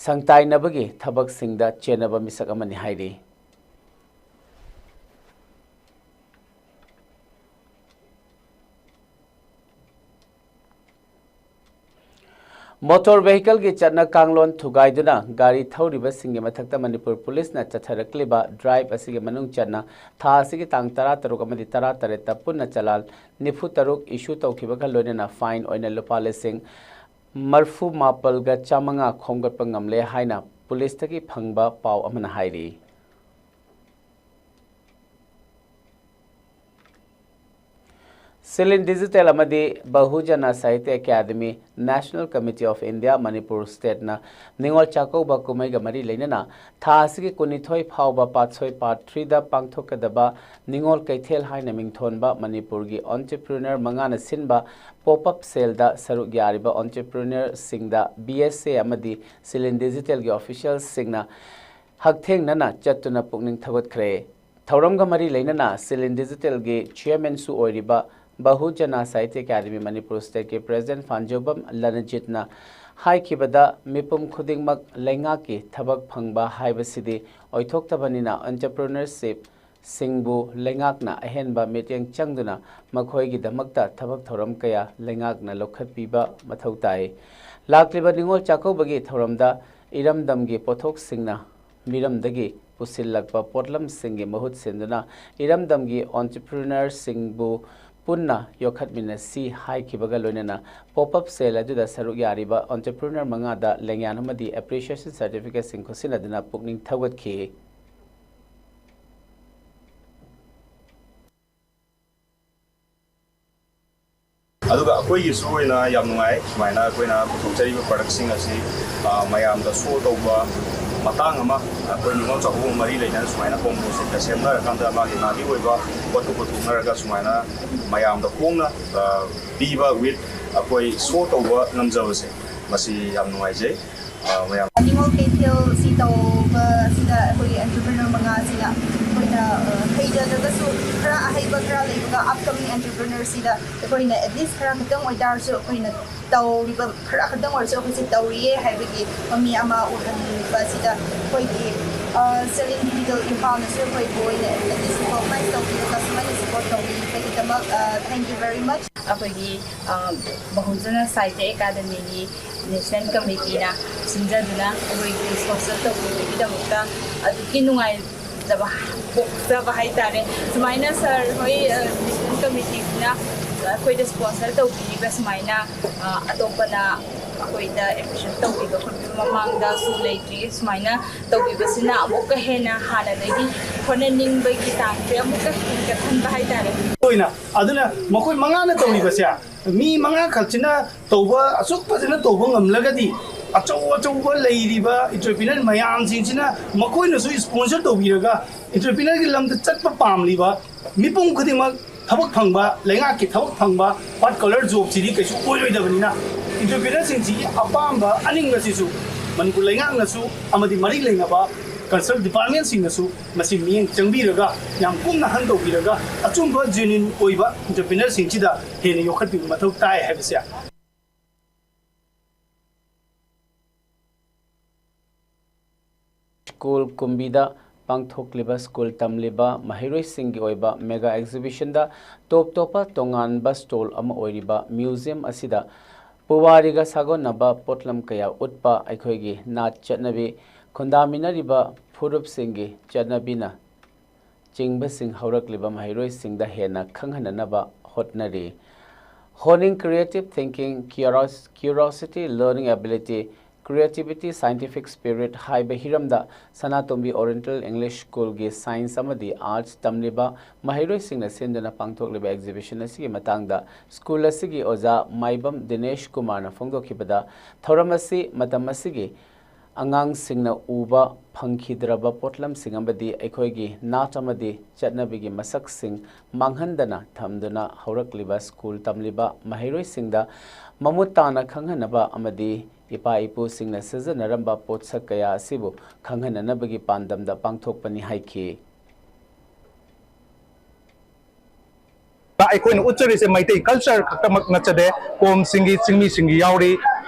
ꯁꯪꯇꯥꯏꯅꯕꯒꯤ ꯊꯕꯛꯁꯤꯡꯗ ꯆꯦꯟꯅꯕ ꯃꯤꯁꯛ ꯑꯃꯅꯤ ꯍꯥꯏꯔꯤ꯫ ꯃꯣꯇꯣꯔ ꯚꯦꯍꯤꯀꯜꯒꯤ ꯆꯠꯅ ꯀꯥꯡꯂꯣꯟ ꯊꯨꯒꯥꯏꯗꯨꯅ ꯒꯥꯔꯤ ꯊꯧꯔꯤꯕꯁꯤꯡꯒꯤ ꯃꯊꯛꯇ ꯃꯅꯤꯄꯨꯔ ꯄꯨꯂꯤꯁꯅ ꯆꯠꯊꯔꯛꯂꯤꯕ ꯗ꯭ꯔꯥꯏꯕ ꯑꯁꯤꯒꯤ ꯃꯅꯨꯡ ꯆꯟꯅ ꯊꯥ ꯑꯁꯤꯒꯤ ꯇꯥꯡ ꯇꯔꯥ ꯇꯔꯨꯛ ꯑꯃꯗꯤ ꯇꯔꯥ ꯇꯔꯦꯠꯇ ꯄꯨꯟꯅ ꯆꯂꯥꯟ ꯅꯤꯐꯨ ꯇꯔꯨꯛ ꯏꯁꯨ ꯇꯧꯈꯤꯕꯒ ꯂꯣꯏꯅꯅ ꯐꯥꯏꯟ ꯑꯣꯏꯅ ꯂꯨꯄꯥ ꯂꯤꯁꯤꯡ ꯃꯔꯤꯐꯨ ꯃꯥꯄꯜꯒ ꯆꯥꯃꯉꯥ ꯈꯣꯝꯒꯠꯄ ꯉꯝꯂꯦ ꯍꯥꯏꯅ ꯄꯨꯂꯤꯁꯇꯒꯤ ꯐꯪꯕ ꯄꯥꯎ ꯑꯃꯅ ꯍꯥꯏꯔꯤ꯫ ꯁꯤꯂꯤꯟ ꯗꯤꯖꯤꯇꯦꯜ ꯑꯃꯗꯤ ꯕꯍꯨꯖꯅ Sahitya Akademi, National Committee of India, Manipur ꯁ꯭ꯇꯦꯠꯅ ꯅꯤꯉꯣꯜ ꯆꯥꯛꯀꯧꯕ ꯀꯨꯝꯍꯩꯒ ꯃꯔꯤ ꯂꯩꯅꯅ ꯊꯥ ꯑꯁꯤꯒꯤ ꯀꯨꯟꯅꯤꯊꯣꯏ ꯐꯥꯎꯕ ꯄꯥꯠꯁꯣꯏ ꯄꯥꯔꯠ ꯊ꯭ꯔꯤꯗ ꯄꯥꯡꯊꯣꯛꯀꯗꯕ ꯅꯤꯉꯣꯜ ꯀꯩꯊꯦꯜ ꯍꯥꯏꯅ ꯃꯤꯡꯊꯣꯟꯕ ꯃꯅꯤꯄꯨꯔꯒꯤ ꯑꯣꯟꯇꯔꯄ꯭ꯔꯤꯅꯔ ꯃꯉꯥꯅ ꯁꯤꯟꯕ ꯄꯣꯞ ꯑꯞ ꯁꯦꯜꯗ ꯁꯔꯨꯛ ꯌꯥꯔꯤꯕ ꯑꯣꯟꯇꯔꯄ꯭ꯔꯤꯅꯔꯁꯤꯡꯗ ꯕꯤ ꯑꯦꯁ ꯑꯦ ꯑꯃꯗꯤ ꯁꯤꯂꯤꯟ ꯗꯤꯖꯤꯇꯦꯜꯒꯤ ꯑꯣꯐꯤꯁꯤꯌꯦꯜꯁꯤꯡꯅ ꯍꯛꯊꯦꯡꯅꯅ ꯆꯠꯇꯨꯅ ꯄꯨꯛꯅꯤꯡ ꯊꯧꯒꯠꯈ꯭ꯔꯦ꯫ ꯊꯧꯔꯝꯒ ꯃꯔꯤ ꯂꯩꯅꯅ ꯁꯤꯂꯤꯟ ꯗꯤꯖꯤꯇꯦꯜꯒꯤ ꯆꯤꯌꯔꯃꯦꯟꯁꯨ ꯑꯣꯏꯔꯤꯕ ꯕꯍꯨꯖꯅ ꯁꯥꯍꯤꯇ꯭ꯌ ꯑꯦꯀꯥꯗꯃꯤ ꯃꯅꯤꯄꯨꯔ ꯁ꯭ꯇꯦꯠꯀꯤ ꯄ꯭ꯔꯦꯁꯤꯗꯦꯟꯠ ꯐꯥꯟꯖꯧꯕꯝ ꯂꯅꯖꯤꯠꯅ ꯍꯥꯏꯈꯤꯕꯗ, ꯃꯤꯄꯨꯝ ꯈꯨꯗꯤꯡꯃꯛ ꯂꯩꯉꯥꯛꯀꯤ ꯊꯕꯛ ꯐꯪꯕ ꯍꯥꯏꯕꯁꯤꯗꯤ ꯑꯣꯏꯊꯣꯛꯇꯕꯅꯤꯅ, ꯑꯣꯟꯇꯔꯄ꯭ꯔꯤꯅꯔꯁꯤꯞ ꯁꯤꯡꯕꯨ ꯂꯩꯉꯥꯛꯅ ꯑꯍꯦꯟꯕ ꯃꯤꯠꯌꯦꯡ ꯆꯪꯗꯨꯅ ꯃꯈꯣꯏꯒꯤꯗꯃꯛꯇ ꯊꯕꯛ ꯊꯧꯔꯝ ꯀꯌꯥ ꯂꯩꯉꯥꯛꯅ ꯂꯧꯈꯠꯄꯤꯕ ꯃꯊꯧ ꯇꯥꯏ꯫ ꯂꯥꯛꯂꯤꯕ ꯅꯤꯉꯣꯜ ꯆꯥꯛꯀꯧꯕꯒꯤ ꯊꯧꯔꯝꯗ ꯏꯔꯝꯗꯝꯒꯤ ꯄꯣꯠꯊꯣꯛꯁꯤꯡꯅ ꯃꯤꯔꯝꯗꯒꯤ ꯄꯨꯁꯤꯜꯂꯛꯄ ꯄꯣꯠꯂꯝꯁꯤꯡꯒꯤ ꯃꯍꯨꯠ ꯁꯤꯟꯗꯨꯅ ꯏꯔꯝꯗꯝꯒꯤ ꯑꯣꯟꯇꯔꯄ꯭ꯔꯤꯅꯔꯁꯤꯡꯕꯨ ꯄꯨꯟꯅ ꯌꯣꯛꯈꯠꯃꯤꯟꯅꯁꯤ ꯍꯥꯏꯈꯤꯕꯒ ꯂꯣꯏꯅꯅ ꯄꯣꯞ ꯑꯞ ꯁꯦꯜ ꯑꯗꯨꯗ ꯁꯔꯨꯛ ꯌꯥꯔꯤꯕ ꯑꯣꯟꯇꯔꯄ꯭ꯔꯤꯅꯔ ꯃꯉꯥꯗ ꯂꯦꯡꯌꯥꯟ ꯑꯃꯗꯤ ꯑꯦꯄ꯭ꯔꯤꯁꯤꯌꯦꯁꯟ ꯁꯔꯇꯤꯐꯤꯀꯦꯠꯁꯤꯡ ꯈꯨꯠꯁꯤꯟꯅꯗꯨꯅ ꯄꯨꯛꯅꯤꯡ ꯊꯧꯒꯠꯈꯤ꯫ ꯑꯗꯨꯒ ꯑꯩꯈꯣꯏꯒꯤꯁꯨ ꯑꯣꯏꯅ ꯌꯥꯝ ꯅꯨꯡꯉꯥꯏ, ꯁꯨꯃꯥꯏꯅ ꯑꯩꯈꯣꯏꯅ ꯄꯨꯊꯣꯛꯆꯔꯤꯕ ꯄ꯭ꯔꯗꯛꯁꯤꯡ ꯑꯁꯤ, ꯑ, ꯃꯌꯥꯝꯗ ꯁꯣ ꯇꯧꯕ ꯃꯇꯥꯡ ꯑꯃ, ꯑꯩꯈꯣꯏ ꯅꯤꯉꯣꯜ ꯆꯥꯛꯀꯧꯕ ꯃꯔꯤ ꯂꯩꯅꯅ ꯁꯨꯃꯥꯏꯅ ꯀꯣꯝꯕꯣꯁꯦ ꯁꯦꯝꯅꯔꯀꯥꯟꯗ ꯃꯥꯒꯤ ꯃꯥꯒꯤ ꯑꯣꯏꯕ ꯄꯣꯠꯇꯨ ꯄꯨꯊꯣꯛꯅꯔꯒ ꯁꯨꯃꯥꯏꯅ ꯃꯌꯥꯝꯗ ꯍꯣꯡꯅ, ꯑ, ꯄꯤꯕ with ꯑꯩꯈꯣꯏ ꯁꯣ ꯇꯧꯕ ꯉꯝꯖꯕꯁꯦ, ꯃꯁꯤ ꯌꯥꯝ ꯅꯨꯡꯉꯥꯏꯖꯩ꯫ ꯑ, ꯃꯌꯥꯝ꯫ ꯑꯦꯅꯤꯃꯦꯜ ꯀꯩꯊꯦꯜ ꯁꯤ ꯇꯧꯕꯁꯤꯗ ꯑꯩꯈꯣꯏꯒꯤ ꯑꯦꯟꯇꯔꯄ꯭ꯔꯤꯅꯔ ꯃꯉꯥꯁꯤꯅ ꯑꯩꯈꯣꯏꯅ, ꯑ, ꯍꯩꯖꯗ꯭ꯔꯒꯁꯨ ꯈꯔ ꯑꯍꯩꯕ ꯈꯔ ꯂꯩꯕꯒ ꯑꯞꯀꯃꯤꯡ ꯑꯦꯟꯇꯔꯄ꯭ꯔꯤꯅꯔꯁꯤꯗ ꯑꯩꯈꯣꯏꯅ ꯑꯦꯠꯂꯤꯁ ꯈꯔ ꯈꯛꯇꯪ ꯑꯣꯏꯇꯥꯔꯁꯨ ꯑꯩꯈꯣꯏꯅ ꯇꯧꯔꯤꯕ ꯈꯔ ꯈꯛꯇꯪ ꯑꯣꯏꯔꯁꯨ ꯑꯩꯈꯣꯏꯁꯦ ꯇꯧꯔꯤꯌꯦ ꯍꯥꯏꯕꯒꯤ ꯃꯃꯤ ꯑꯃ ꯎꯍꯟꯕ ꯑꯁꯤꯗ ꯑꯩꯈꯣꯏꯒꯤ, ꯑ, ꯁꯦꯂꯤꯟ ꯗꯤꯖꯤꯇꯦꯜ ꯏꯝꯐꯥꯜꯅꯁꯨ ꯑꯩꯈꯣꯏꯕꯨ ꯑꯣꯏꯅ ꯑꯦꯠꯂꯤꯁ ꯔꯤꯀꯣꯛꯅꯥꯏꯁ ꯇꯧꯕꯤꯔꯒ ꯁꯨꯃꯥꯏꯅ ꯁꯄꯣꯔꯠ ꯇꯧꯕꯤꯕꯒꯤꯗꯃꯛ, ꯑ, thank you very much꯫ ꯑꯩꯈꯣꯏꯒꯤ, ꯑ, ꯕꯍꯨꯖꯅ ꯁꯥꯍꯤꯇ꯭ꯌ ꯑꯦꯀꯥꯗꯃꯤꯒꯤ ꯅꯦꯁꯅꯦꯜ ꯀꯃꯤꯇꯤꯅ ꯁꯤꯟꯖꯗꯨꯅ ꯑꯩꯈꯣꯏꯒꯤ ꯁ꯭ꯄꯣꯟꯁꯔ ꯇꯧꯕꯤꯕꯒꯤꯗꯃꯛꯇ ꯑꯗꯨꯛꯀꯤ ꯅꯨꯡꯉꯥꯏꯖꯕ ꯄꯣꯛꯆꯕ ꯍꯥꯏꯇꯥꯔꯦ꯫ ꯁꯨꯃꯥꯏꯅ ꯁꯥꯔ ꯍꯣꯏ, ꯑ, ꯅꯦꯁꯅꯦꯜ ꯀꯃꯤꯇꯤꯁꯤꯅ ꯑꯩꯈꯣꯏꯗ ꯁ꯭ꯄꯣꯟꯁꯔ ꯇꯧꯕꯤꯔꯤꯕ ꯁꯨꯃꯥꯏꯅ, ꯑ, ꯑꯇꯣꯞꯄꯅ ꯑꯩꯈꯣꯏꯗ ꯑꯦꯄ꯭ꯔꯤꯁꯤꯌꯦꯠ ꯇꯧꯕꯤꯕ ꯈꯣꯠꯄꯤꯕ ꯃꯃꯥꯡꯗꯁꯨ ꯂꯩꯇ꯭ꯔꯤ꯫ ꯁꯨꯃꯥꯏꯅ ꯇꯧꯕꯤꯕꯁꯤꯅ ꯑꯃꯨꯛꯀ ꯍꯦꯟꯅ ꯍꯥꯟꯅꯗꯒꯤ ꯍꯣꯠꯅꯅꯤꯡꯕꯒꯤ ꯆꯥꯡꯁꯦ ꯑꯃꯨꯛꯀ ꯍꯦꯟꯒꯠꯍꯟꯕ ꯍꯥꯏꯇꯥꯔꯦ꯫ ꯑꯣꯏꯅ ꯑꯗꯨꯅ ꯃꯈꯣꯏ ꯃꯉꯥꯅ ꯇꯧꯔꯤꯕꯁꯦ, ꯃꯤ ꯃꯉꯥ ꯈꯛꯁꯤꯅ ꯇꯧꯕ ꯑꯁꯨꯛ ꯐꯖꯅ ꯇꯧꯕ ꯉꯝꯂꯒꯗꯤ, ꯑꯆꯧ ꯑꯆꯧꯕ ꯂꯩꯔꯤꯕ ꯑꯦꯟꯇꯔꯄ꯭ꯔꯤꯅꯔ ꯃꯌꯥꯝꯁꯤꯡꯁꯤꯅ ꯃꯈꯣꯏꯅꯁꯨ ꯁ꯭ꯄꯣꯟꯁꯔ ꯇꯧꯕꯤꯔꯒ ꯑꯦꯟꯇꯔꯄ꯭ꯔꯤꯅꯔꯒꯤ ꯂꯝꯗ ꯆꯠꯄ ꯄꯥꯝꯂꯤꯕ ꯃꯤꯄꯨꯝ ꯈꯨꯗꯤꯡꯃꯛ ꯊꯕꯛ ꯐꯪꯕ, ꯂꯩꯉꯥꯛꯀꯤ ꯊꯕꯛ ꯐꯪꯕ, ꯋꯥꯏꯠ ꯀꯣꯂꯔ ꯖꯣꯕꯁꯤꯗꯤ ꯀꯩꯁꯨ ꯑꯣꯏꯔꯣꯏꯗꯕꯅꯤꯅ, ꯑꯦꯟꯇꯔꯄ꯭ꯔꯤꯅꯔꯁꯤꯡꯁꯤꯒꯤ ꯑꯄꯥꯝꯕ ꯑꯅꯤꯡꯕꯁꯤꯁꯨ ꯃꯅꯤꯄꯨꯔ ꯂꯩꯉꯥꯛꯅꯁꯨ ꯑꯃꯗꯤ ꯃꯔꯤ ꯂꯩꯅꯕ ꯀꯟꯁꯔꯟ ꯗꯤꯄꯥꯔꯠꯃꯦꯟꯁꯤꯡꯅꯁꯨ ꯃꯁꯤ ꯃꯤꯠꯌꯦꯡ ꯆꯪꯕꯤꯔꯒ, ꯌꯥꯝ ꯀꯨꯞꯅ ꯍꯟ ꯇꯧꯕꯤꯔꯒ, ꯑꯆꯨꯝꯕ ꯖꯦꯅ꯭ꯌꯨꯟ ꯑꯣꯏꯕ ꯑꯦꯟꯇꯔꯄ꯭ꯔꯤꯅꯔꯁꯤꯡꯁꯤꯗ ꯍꯦꯟꯅ ꯌꯣꯛꯈꯠꯄꯤꯕ ꯃꯊꯧ ꯇꯥꯏ ꯍꯥꯏꯕꯁꯦ꯫ ꯁ꯭ꯀꯨꯜ ꯀꯨꯝꯕꯤꯗ ꯄꯥꯡꯊꯣꯛꯂꯤꯕ ꯁ꯭ꯀꯨꯜ ꯇꯝꯂꯤꯕ ꯃꯍꯩꯔꯣꯏꯁꯤꯡꯒꯤ ꯑꯣꯏꯕ ꯃꯦꯒꯥ ꯑꯦꯛꯖꯤꯕꯤꯁꯟꯗ ꯇꯣꯞ ꯇꯣꯞꯄ ꯇꯣꯉꯥꯟꯕ ꯁ꯭ꯇꯣꯜ ꯑꯃ ꯑꯣꯏꯔꯤꯕ ꯃ꯭ꯌꯨꯖꯤꯌꯝ ꯑꯁꯤꯗ ꯄꯨꯋꯥꯔꯤꯒ ꯁꯥꯒꯣꯟꯅꯕ ꯄꯣꯠꯂꯝ ꯀꯌꯥ ꯎꯠꯄ, ꯑꯩꯈꯣꯏꯒꯤ ꯅꯥꯠ ꯆꯠꯅꯕꯤ, ꯈꯨꯟꯗꯥꯃꯤꯟꯅꯔꯤꯕ ꯐꯨꯔꯨꯞꯁꯤꯡꯒꯤ ꯆꯠꯅꯕꯤꯅ ꯆꯤꯡꯕꯁꯤꯡ ꯍꯧꯔꯛꯂꯤꯕ ꯃꯍꯩꯔꯣꯏꯁꯤꯡꯗ ꯍꯦꯟꯅ ꯈꯪꯍꯟꯅꯅꯕ ꯍꯣꯠꯅꯔꯤ꯫ Honing creative thinking, curios-, curiosity, learning ability, creativity, scientific spirit ꯍꯥꯏꯕ ꯍꯤꯔꯝꯗ ꯁꯅꯥꯇꯣꯝꯕꯤ ꯑꯣꯔꯤꯌꯦꯟꯇꯦꯜ ꯏꯪꯂꯤꯁ ꯁ꯭ꯀꯨꯜꯒꯤ ꯁꯥꯏꯟꯁ ꯑꯃꯗꯤ ꯑꯥꯔꯠꯁ ꯇꯝꯂꯤꯕ ꯃꯍꯩꯔꯣꯏꯁꯤꯡꯅ ꯁꯤꯟꯗꯨꯅ ꯄꯥꯡꯊꯣꯛꯂꯤꯕ ꯑꯦꯛꯖꯤꯕꯤꯁꯟ ꯑꯁꯤꯒꯤ ꯃꯇꯥꯡꯗ ꯁ꯭ꯀꯨꯜ ꯑꯁꯤꯒꯤ ꯑꯣꯖꯥ ꯃꯥꯏꯕꯝ ꯗꯤꯅꯦꯁ ꯀꯨꯃꯥꯔꯅ ꯐꯣꯡꯗꯣꯛꯈꯤꯕꯗ, ꯊꯧꯔꯝ ꯑꯁꯤ ꯃꯇꯝ ꯑꯁꯤꯒꯤ ꯑꯉꯥꯡꯁꯤꯡꯅ ꯎꯕ ꯐꯪꯈꯤꯗ꯭ꯔꯕ ꯄꯣꯠꯂꯝꯁꯤꯡ ꯑꯃꯗꯤ ꯑꯩꯈꯣꯏꯒꯤ ꯅꯥꯠ ꯑꯃꯗꯤ ꯆꯠꯅꯕꯤꯒꯤ ꯃꯁꯛꯁꯤꯡ ꯃꯥꯡꯍꯟꯗꯅ ꯊꯝꯗꯨꯅ ꯍꯧꯔꯛꯂꯤꯕ ꯁ꯭ꯀꯨꯜ ꯇꯝꯂꯤꯕ ꯃꯍꯩꯔꯣꯏꯁꯤꯡꯗ ꯃꯃꯨꯠ ꯇꯥꯅ ꯈꯪꯍꯟꯅꯕ ꯑꯃꯗꯤ ꯏꯄꯥ ꯏꯄꯨꯁꯤꯡꯅ ꯁꯤꯖꯤꯟꯅꯔꯝꯕ ꯄꯣꯠꯁꯛ ꯀꯌꯥ ꯑꯁꯤꯕꯨ ꯈꯪꯍꯟꯅꯅꯕꯒꯤ ꯄꯥꯟꯗꯝꯗ ꯄꯥꯡꯊꯣꯛꯄꯅꯤ ꯍꯥꯏꯈꯤ꯫ ꯑꯩꯈꯣꯏꯅ ꯎꯠꯆꯔꯤꯁꯦ ꯃꯩꯇꯩ ꯀꯜꯆꯔ ꯈꯛꯇꯃꯛ ꯅꯠꯆꯗꯦ, ꯀꯣꯝꯁꯤꯡꯒꯤ, ꯆꯤꯡꯃꯤꯁꯤꯡꯒꯤ ꯌꯥꯎꯔꯤ,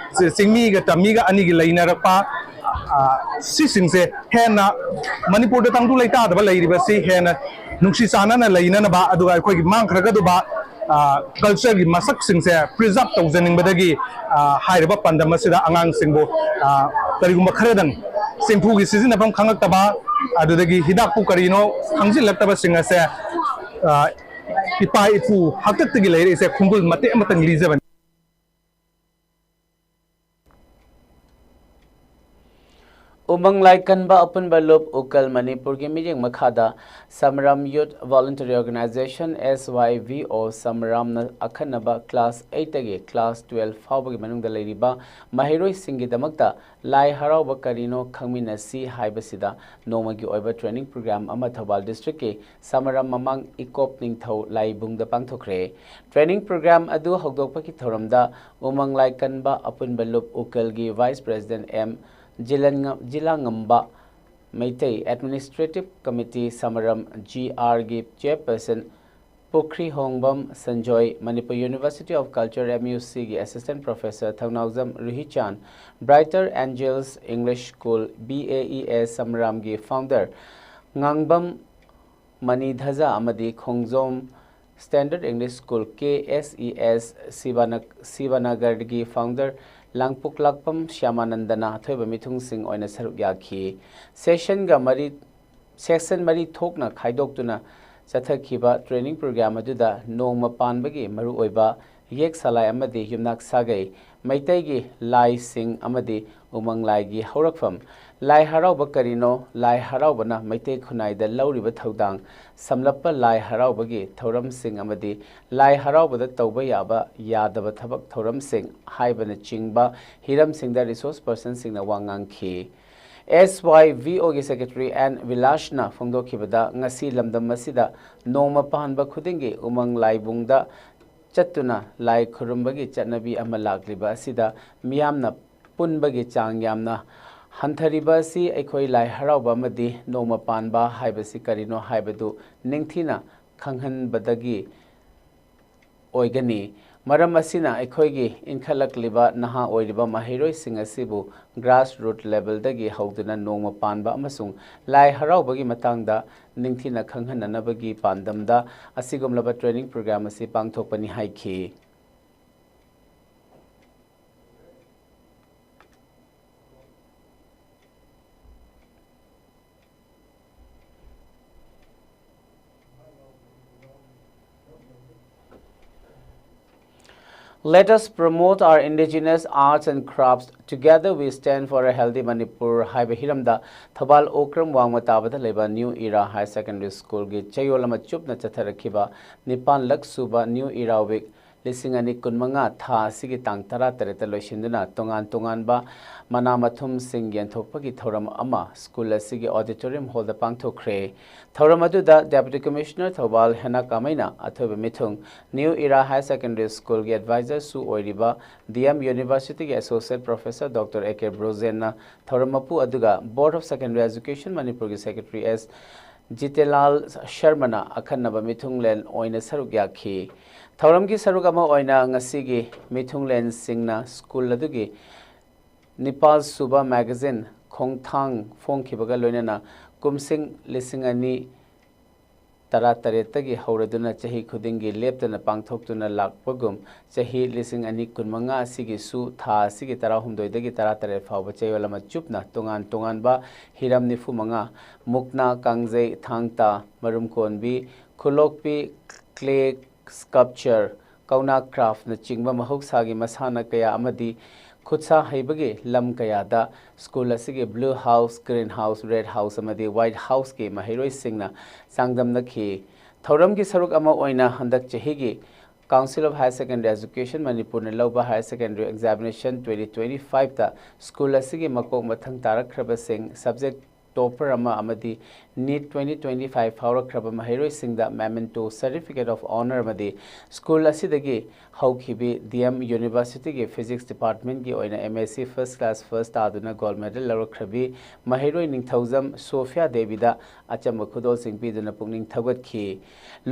ꯆꯤꯡꯃꯤꯒ ꯇꯝꯃꯤꯒ ꯑꯅꯤꯒꯤ ꯂꯩꯅꯔꯛꯄ, ꯑ, ꯁꯤꯁꯤꯡꯁꯦ ꯍꯦꯟꯅ ꯃꯅꯤꯄꯨꯔꯗ ꯇꯪꯗꯨ ꯂꯩꯇꯥꯗꯕ ꯂꯩꯔꯤꯕꯁꯤ ꯍꯦꯟꯅ ꯅꯨꯡꯁꯤ ꯆꯥꯟꯅꯅ ꯂꯩꯅꯅꯕ, ꯑꯗꯨꯒ ꯑꯩꯈꯣꯏꯒꯤ ꯃꯥꯡꯈ꯭ꯔꯒꯗꯕ ꯀꯜꯆꯔꯒꯤ ꯃꯁꯛꯁꯤꯡꯁꯦ ꯄ꯭ꯔꯤꯖꯥꯕ ꯇꯧꯖꯅꯤꯡꯕꯗꯒꯤ ꯍꯥꯏꯔꯤꯕ ꯄꯥꯟꯗꯝ ꯑꯁꯤꯗ ꯑꯉꯥꯡꯁꯤꯡꯕꯨ ꯀꯔꯤꯒꯨꯝꯕ ꯈꯔꯗꯪ ꯆꯦꯡꯐꯨꯒꯤ ꯁꯤꯖꯤꯟꯅꯐꯝ ꯈꯪꯉꯛꯇꯕ, ꯑꯗꯨꯗꯒꯤ ꯍꯤꯗꯥꯛꯄꯨ ꯀꯔꯤꯅꯣ ꯈꯪꯖꯤꯜꯂꯛꯇꯕꯁꯤꯡ ꯑꯁꯦ ꯏꯄꯥ ꯏꯄꯨ ꯍꯥꯛꯇꯛꯇꯒꯤ ꯂꯩꯔꯛꯏꯁꯦ ꯈꯣꯡꯒꯨꯜ ꯃꯇꯦꯛ ꯑꯃꯇꯪ ꯂꯤꯖꯕꯅꯤ꯫ ꯎꯃꯪ ꯂꯥꯏ ꯀꯟꯕ ꯑꯄꯨꯟꯕ ꯂꯨꯞ ꯎꯀꯜ ꯃꯅꯤꯄꯨꯔꯒꯤ ꯃꯤꯠꯌꯦꯡ ꯃꯈꯥꯗ ꯁꯃꯔꯝ Youth Voluntary Organization, S Y V O, ꯁꯃꯔꯝꯅ ꯑꯈꯟꯅꯕ class eight ꯇꯒꯤ class twelve ꯐꯥꯎꯕꯒꯤ ꯃꯅꯨꯡꯗ ꯂꯩꯔꯤꯕ ꯃꯍꯩꯔꯣꯏꯁꯤꯡꯒꯤꯗꯃꯛꯇ ꯂꯥꯏ ꯍꯔꯥꯎꯕ ꯀꯔꯤꯅꯣ ꯈꯪꯃꯤꯟꯅꯁꯤ ꯍꯥꯏꯕꯁꯤꯗ ꯅꯣꯡꯃꯒꯤ ꯑꯣꯏꯕ training program ꯑꯃ ꯊꯧꯕꯥꯜ district ꯀꯤ ꯁꯃꯔꯝ ꯃꯃꯥꯡ ꯏꯀꯣꯞ ꯅꯤꯡꯊꯧ ꯂꯥꯏꯕꯨꯡꯗ ꯄꯥꯡꯊꯣꯛꯈ꯭ꯔꯦ꯫ Training program ꯑꯗꯨ ꯍꯧꯗꯣꯛꯄꯒꯤ ꯊꯧꯔꯝꯗ ꯎꯃꯪ ꯂꯥꯏ ꯀꯟꯕ ꯑꯄꯨꯟꯕ ꯂꯨꯞ ꯎꯀꯜꯒꯤ vice president M ꯖꯤꯂꯟꯉ-, ꯖꯤꯂꯥꯉꯝꯕ Meitei, administrative committee ꯁꯃꯔꯝ G R ꯒꯤ chairperson ꯄꯨꯈ꯭ꯔꯤꯍꯣꯡꯕꯝ Sanjoy, Manipur University of Culture, M U C ꯒꯤ assistant professor Thounaojam ꯔꯨꯍꯤꯆꯥꯟ, Brighter Angels English School, B A E S ꯁꯃꯔꯝꯒꯤ founder ꯉꯥꯡꯕꯝ ꯃꯅꯤꯙꯖ ꯑꯃꯗꯤ ꯈꯣꯡꯖꯣꯝ Standard English School, K S E S, ꯁꯤꯕꯥꯅ-, ꯁꯤꯕꯥꯅꯒꯔꯒꯤ founder ꯂꯥꯡꯄꯣꯛꯂꯥꯛꯄꯝ ꯁ꯭ꯌꯥꯃꯥꯅꯟꯗꯅ ꯑꯊꯣꯏꯕ ꯃꯤꯊꯨꯡꯁꯤꯡ ꯑꯣꯏꯅ ꯁꯔꯨꯛ ꯌꯥꯈꯤ꯫ Session ꯒ ꯃꯔꯤ, section ꯃꯔꯤ ꯊꯣꯛꯅ ꯈꯥꯏꯗꯣꯛꯇꯨꯅ ꯆꯠꯊꯈꯤꯕ training program ꯑꯗꯨꯗ ꯅꯣꯡꯃ ꯄꯥꯟꯕꯒꯤ ꯃꯔꯨꯑꯣꯏꯕ, ꯌꯦꯛ ꯁꯂꯥꯏ ꯑꯃꯗꯤ ꯌꯨꯝꯅꯥꯛ ꯁꯥꯒꯩ, ꯃꯩꯇꯩꯒꯤ ꯂꯥꯏꯁꯤꯡ ꯑꯃꯗꯤ ꯎꯃꯪ ꯂꯥꯏꯒꯤ ꯍꯧꯔꯛꯐꯝ, ꯂꯥꯏ ꯍꯔꯥꯎꯕ ꯀꯔꯤꯅꯣ, ꯂꯥꯏ ꯍꯔꯥꯎꯕꯅ ꯃꯩꯇꯩ ꯈꯨꯟꯅꯥꯏꯗ ꯂꯧꯔꯤꯕ ꯊꯧꯗꯥꯡ, ꯁꯝꯂꯞꯄ ꯂꯥꯏ ꯍꯔꯥꯎꯕꯒꯤ ꯊꯧꯔꯝꯁꯤꯡ ꯑꯃꯗꯤ ꯂꯥꯏ ꯍꯔꯥꯎꯕꯗ ꯇꯧꯕ ꯌꯥꯕ ꯌꯥꯗꯕ ꯊꯕꯛ ꯊꯧꯔꯝꯁꯤꯡ ꯍꯥꯏꯕꯅꯆꯤꯡꯕ ꯍꯤꯔꯝꯁꯤꯡꯗ resource personꯁꯤꯡꯅ ꯋꯥ ꯉꯥꯡꯈꯤ꯫ S Y V O ꯒꯤ secretary N ꯕꯤꯂꯥꯁꯅ ꯐꯣꯡꯗꯣꯛꯈꯤꯕꯗ, ꯉꯁꯤ ꯂꯝꯗꯝ ꯑꯁꯤꯗ ꯅꯣꯡꯃ ꯄꯥꯟꯕ ꯈꯨꯗꯤꯡꯒꯤ ꯎꯃꯪ ꯂꯥꯏꯕꯨꯡꯗ ꯆꯠꯇꯨꯅ ꯂꯥꯏ ꯈꯨꯔꯨꯝꯕꯒꯤ ꯆꯠꯅꯕꯤ ꯑꯃ ꯂꯥꯛꯂꯤꯕ ꯑꯁꯤꯗ ꯃꯤꯌꯥꯝꯅ ꯄꯨꯟꯕꯒꯤ ꯆꯥꯡ ꯌꯥꯝꯅ ꯍꯟꯊꯔꯤꯕ ꯑꯁꯤ ꯑꯩꯈꯣꯏ ꯂꯥꯏ ꯍꯔꯥꯎꯕ ꯑꯃꯗꯤ ꯅꯣꯡꯃ ꯄꯥꯟꯕ ꯍꯥꯏꯕꯁꯤ ꯀꯔꯤꯅꯣ ꯍꯥꯏꯕꯗꯨ ꯅꯤꯡꯊꯤꯅ ꯈꯪꯍꯟꯕꯗꯒꯤ ꯑꯣꯏꯒꯅꯤ꯫ ꯃꯔꯝ ꯑꯁꯤꯅ ꯑꯩꯈꯣꯏꯒꯤ ꯏꯟꯈꯠꯂꯛꯂꯤꯕ ꯅꯍꯥ ꯑꯣꯏꯔꯤꯕ ꯃꯍꯩꯔꯣꯏꯁꯤꯡ ꯑꯁꯤꯕꯨ grassroot levelꯗꯒꯤ ꯍꯧꯗꯨꯅ ꯅꯣꯡꯃ ꯄꯥꯟꯕ ꯑꯃꯁꯨꯡ ꯂꯥꯏ ꯍꯔꯥꯎꯕꯒꯤ ꯃꯇꯥꯡꯗ ꯅꯤꯡꯊꯤꯅ ꯈꯪꯍꯟꯅꯅꯕꯒꯤ ꯄꯥꯟꯗꯝꯗ ꯑꯁꯤꯒꯨꯝꯂꯕ training program ꯑꯁꯤ ꯄꯥꯡꯊꯣꯛꯄꯅꯤ ꯍꯥꯏꯈꯤ꯫ Let us promote our indigenous arts and crafts. Together we stand for a healthy Manipur ꯍꯥꯏꯕ ꯍꯤꯔꯝꯗ ꯊꯧꯕꯥꯜ ꯑꯣꯀ꯭ꯔꯝ ꯋꯥꯡꯃ ꯇꯥꯕꯗ ꯂꯩꯕ New Era Higher Secondary Schoolꯒꯤ ꯆꯌꯣꯜ ꯑꯃ ꯆꯨꯞꯅ ꯆꯠꯊꯔꯛꯈꯤꯕ ꯅꯤꯄꯥꯟꯂꯛ ꯁꯨꯕ New Era Week ꯂꯤꯁꯤꯡ ꯑꯅꯤ ꯀꯨꯟꯃꯉꯥ ꯊꯥ ꯑꯁꯤꯒꯤ ꯇꯥꯡ ꯇꯔꯥꯇꯔꯦꯠꯇ ꯂꯣꯏꯁꯤꯟꯗꯨꯅ ꯇꯣꯉꯥꯟ ꯇꯣꯉꯥꯟꯕ ꯃꯅꯥ ꯃꯊꯨꯝꯁꯤꯡ ꯌꯦꯟꯊꯣꯛꯄꯒꯤ ꯊꯧꯔꯝ ꯑꯃ school ꯑꯁꯤꯒꯤ auditorium hallꯗ ꯄꯥꯡꯊꯣꯛꯈ꯭ꯔꯦ꯫ ꯊꯧꯔꯝ ꯑꯗꯨꯗ Deputy Commissioner ꯊꯧꯕꯥꯜ ꯍꯦꯅꯥ ꯀꯥꯃꯩꯅ ꯑꯊꯣꯏꯕ ꯃꯤꯊꯨꯡ, New Era Higher Secondary Schoolꯒꯤ advisorꯁꯨ ꯑꯣꯏꯔꯤꯕ D M Universityꯒꯤ Associate Professor Doctor A K ꯕ꯭ꯔꯣꯖꯦꯟꯅ ꯊꯧꯔꯝ ꯃꯄꯨ ꯑꯗꯨꯒ Board of Secondary Education ꯃꯅꯤꯄꯨꯔꯒꯤ Secretary S ꯖꯤꯇꯦꯂꯥꯜ ꯁꯔꯃꯅ ꯑꯈꯟꯅꯕ ꯃꯤꯊꯨꯡꯂꯦꯟ ꯑꯣꯏꯅ ꯁꯔꯨꯛ ꯌꯥꯈꯤ꯫ ꯊꯧꯔꯝꯒꯤ ꯁꯔꯨꯛ ꯑꯃ ꯑꯣꯏꯅ ꯉꯁꯤꯒꯤ ꯃꯤꯊꯨꯡꯂꯦꯟꯁꯤꯡꯅ school ꯑꯗꯨꯒꯤ ꯅꯤꯄꯥꯜ ꯁꯨꯕ magazine ꯈꯣꯡꯊꯥꯡ ꯐꯣꯡꯈꯤꯕꯒ ꯂꯣꯏꯅꯅ ꯀꯨꯝꯁꯤꯡ ꯂꯤꯁꯤꯡ ꯑꯅꯤ ꯇꯔꯥꯇꯔꯦꯠꯇꯒꯤ ꯍꯧꯔꯗꯨꯅ ꯆꯍꯤ ꯈꯨꯗꯤꯡꯒꯤ ꯂꯦꯞꯇꯅ ꯄꯥꯡꯊꯣꯛꯇꯨꯅ ꯂꯥꯛꯄꯒꯨꯝ, ꯆꯍꯤ ꯂꯤꯁꯤꯡ ꯑꯅꯤ ꯀꯨꯟꯃꯉꯥ ꯑꯁꯤꯒꯤꯁꯨ ꯊꯥ ꯑꯁꯤꯒꯤ ꯇꯔꯥꯍꯨꯝꯗꯣꯏꯗꯒꯤ ꯇꯔꯥꯇꯔꯦꯠ ꯐꯥꯎꯕ ꯆꯌꯣꯜ ꯑꯃ ꯆꯨꯞꯅ ꯇꯣꯉꯥꯟ ꯇꯣꯉꯥꯟꯕ ꯍꯤꯔꯝ ꯅꯤꯐꯨꯃꯉꯥ, ꯃꯨꯛꯅꯥ, ꯀꯥꯡꯖꯩ, ꯊꯥꯡ ꯇꯥ, ꯃꯔꯨꯝ ꯀꯣꯟꯕꯤ, ꯈꯨꯂꯣꯛꯄꯤ, clay sculpture, ꯀꯧꯅꯥ craftꯅꯆꯤꯡꯕ ꯃꯍꯧꯁꯥꯒꯤ ꯃꯁꯥꯟꯅ ꯀꯌꯥ ꯑꯃꯗꯤ ꯈꯨꯠꯁꯥ ꯍꯩꯕꯒꯤ ꯂꯝ ꯀꯌꯥꯗ school ꯑꯁꯤꯒꯤ Blue House, Green House, Red House ꯑꯃꯗꯤ White Houseꯀꯤ ꯃꯍꯩꯔꯣꯏꯁꯤꯡꯅ ꯆꯥꯡꯗꯝꯅꯈꯤ꯫ ꯊꯧꯔꯝꯒꯤ ꯁꯔꯨꯛ ꯑꯃ ꯑꯣꯏꯅ ꯍꯟꯗꯛ ꯆꯍꯤꯒꯤ Council of Higher Secondary Education ꯃꯅꯤꯄꯨꯔꯅ ꯂꯧꯕ Higher Secondary Examination twenty twenty fiveꯇ school ꯑꯁꯤꯒꯤ ꯃꯀꯣꯛ ꯃꯊꯪ ꯇꯥꯔꯛꯈ꯭ꯔꯕꯁꯤꯡ subject ꯇꯣꯄꯔ ꯑꯃ ꯑꯃꯗꯤ ꯅꯤꯠ ꯇ꯭ꯋꯦꯟꯇꯤ ꯇ꯭ꯋꯦꯟꯇꯤ ꯐꯥꯏꯚ ꯐꯥꯎꯔꯛꯈ꯭ꯔꯕ ꯃꯍꯩꯔꯣꯏꯁꯤꯡꯗ ꯃꯦꯃꯦꯟꯇꯣ, ꯁꯔꯇꯤꯐꯤꯀꯦꯠ ꯑꯣꯐ ꯑꯣꯅꯔ ꯑꯃꯗꯤ ꯁ꯭ꯀꯨꯜ ꯑꯁꯤꯗꯒꯤ ꯍꯧꯈꯤꯕꯤ ꯗꯤ ꯑꯦꯝ ꯌꯨꯅꯤꯚꯔꯁꯤꯇꯤꯒꯤ ꯐꯤꯖꯤꯛꯁ ꯗꯤꯄꯥꯔꯠꯃꯦꯟꯒꯤ ꯑꯣꯏꯅ M S C first class first ꯇꯥꯗꯨꯅ ꯒꯣꯜꯗ ꯃꯦꯗꯜ ꯂꯧꯔꯛꯈ꯭ꯔꯕꯤ ꯃꯍꯩꯔꯣꯏ ꯅꯤꯡꯊꯧꯖꯝ ꯁꯣꯐꯤꯌꯥ ꯗꯦꯕꯤꯗ ꯑꯆꯝꯕ ꯈꯨꯗꯣꯜꯁꯤꯡ ꯄꯤꯗꯨꯅ ꯄꯨꯛꯅꯤꯡ ꯊꯧꯒꯠꯈꯤ꯫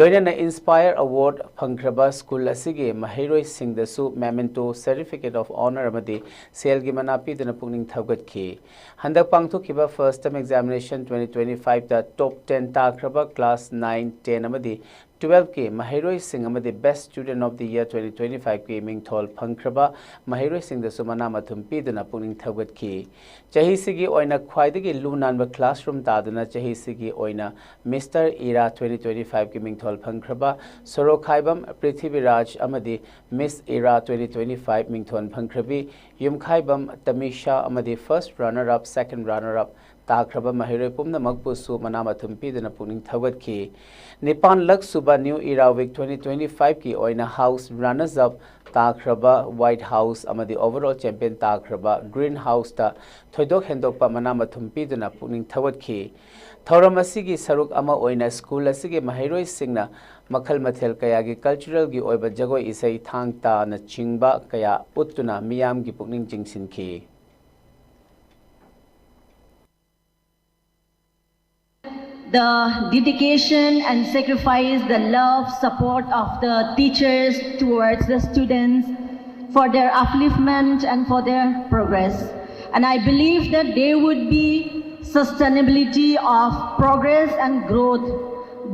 ꯂꯣꯏꯅꯅ ꯏꯟꯁꯄꯥꯌꯔ ꯑꯦꯋꯥꯔꯗ ꯐꯪꯈ꯭ꯔꯕ ꯁ꯭ꯀꯨꯜ ꯑꯁꯤꯒꯤ ꯃꯍꯩꯔꯣꯏꯁꯤꯡꯗꯁꯨ ꯃꯦꯃꯦꯟꯇꯣ, ꯁꯔꯇꯤꯐꯤꯀꯦꯠ ꯑꯣꯐ ꯑꯣꯅꯔ ꯑꯃꯗꯤ ꯁꯦꯜꯒꯤ ꯃꯅꯥ ꯄꯤꯗꯨꯅ ꯄꯨꯛꯅꯤꯡ ꯊꯧꯒꯠꯈꯤ꯫ ꯍꯟꯗꯛ ꯄꯥꯡꯊꯣꯛꯈꯤꯕ first term examination twenty twenty ꯐꯥꯏꯚꯇ ꯇꯣꯞ ꯇꯦꯟ ꯇꯥꯈ꯭ꯔꯕ ꯀ꯭ꯂꯥꯁ ꯅꯥꯏꯟ, ꯇꯦꯟ ꯑꯃꯗꯤ ꯇꯨꯋꯦꯜꯐꯀꯤ ꯃꯍꯩꯔꯣꯏꯁꯤꯡ ꯑꯃꯗꯤ best student of the year twenty twenty ꯐꯥꯏꯚꯀꯤ ꯃꯤꯡꯊꯣꯜ ꯐꯪꯈ꯭ꯔꯕ ꯃꯍꯩꯔꯣꯏꯁꯤꯡꯗꯁꯨ ꯃꯅꯥ ꯃꯊꯨꯝ ꯄꯤꯗꯨꯅ ꯄꯨꯛꯅꯤꯡ ꯊꯧꯒꯠꯈꯤ꯫ ꯆꯍꯤꯁꯤꯒꯤ ꯑꯣꯏꯅ ꯈ꯭ꯋꯥꯏꯗꯒꯤ ꯂꯨ ꯅꯥꯟꯕ ꯀ꯭ꯂꯥꯁꯔꯨꯝ ꯇꯥꯗꯨꯅ ꯆꯍꯤꯁꯤꯒꯤ ꯑꯣꯏꯅ ꯃꯤꯁꯇꯔ ꯏꯔꯥ ꯇ꯭ꯋꯦꯟꯇꯤ ꯇ꯭ꯋꯦꯟꯇꯤ ꯐꯥꯏꯚꯀꯤ ꯃꯤꯡꯊꯣꯜ ꯐꯪꯈ꯭ꯔꯕ ꯁꯣꯔꯣꯈꯥꯏꯕꯝ ꯄ꯭ꯔꯤꯊꯤꯕꯤꯔꯥꯖ ꯑꯃꯗꯤ miss Ira twenty twenty five ꯃꯤꯡꯊꯣꯜ ꯐꯪꯈ꯭ꯔꯕꯤ ꯌꯨꯝꯈꯥꯏꯕꯝ ꯇꯃꯤꯁꯥ ꯑꯃꯗꯤ first runner up, second runner up ꯇꯥꯈ꯭ꯔꯕ ꯃꯍꯩꯔꯣꯏ ꯄꯨꯝꯅꯃꯛꯄꯨꯁꯨ ꯃꯅꯥ ꯃꯊꯨꯝ ꯄꯤꯗꯨꯅ ꯄꯨꯛꯅꯤꯡ ꯊꯧꯒꯠꯈꯤ꯫ ꯅꯤꯄꯥꯟꯂꯛ ꯁꯨꯕ new Ira week twenty twenty ꯐꯥꯏꯚꯀꯤ ꯑꯣꯏꯅ ꯍꯥꯎꯁ ꯔꯅꯔꯁ ꯑꯞ ꯇꯥꯈ꯭ꯔꯕ ꯋꯥꯏꯠ ꯍꯥꯎꯁ ꯑꯃꯗꯤ ꯑꯣꯚꯔꯑꯣꯜ ꯆꯦꯝꯄꯤꯌꯟ ꯇꯥꯈ꯭ꯔꯕ ꯒ꯭ꯔꯤꯟ ꯍꯥꯎꯁꯇ ꯊꯣꯏꯗꯣꯛ ꯍꯦꯟꯗꯣꯛꯄ ꯃꯅꯥ ꯃꯊꯨꯝ ꯄꯤꯗꯨꯅ ꯄꯨꯛꯅꯤꯡ ꯊꯧꯒꯠꯈꯤ꯫ ꯊꯧꯔꯝ ꯑꯁꯤꯒꯤ ꯁꯔꯨꯛ ꯑꯃ ꯑꯣꯏꯅ ꯁ꯭ꯀꯨꯜ ꯑꯁꯤꯒꯤ ꯃꯍꯩꯔꯣꯏꯁꯤꯡꯅ ꯃꯈꯜ ꯃꯊꯦꯜ ꯀꯌꯥꯒꯤ ꯀꯜꯆꯔꯦꯜꯒꯤ ꯑꯣꯏꯕ ꯖꯒꯣꯏ ꯏꯁꯩ, ꯊꯥꯡ ꯇꯥꯅꯆꯤꯡꯕ ꯀꯌꯥ ꯎꯠꯇꯨꯅ ꯃꯤꯌꯥꯝꯒꯤ ꯄꯨꯛꯅꯤꯡ ꯆꯤꯡꯁꯤꯟꯈꯤ꯫ The dedication and sacrifice, the love, support of the teachers towards the students for their upliftment and for their progress. And I believe that there would be sustainability of progress and growth,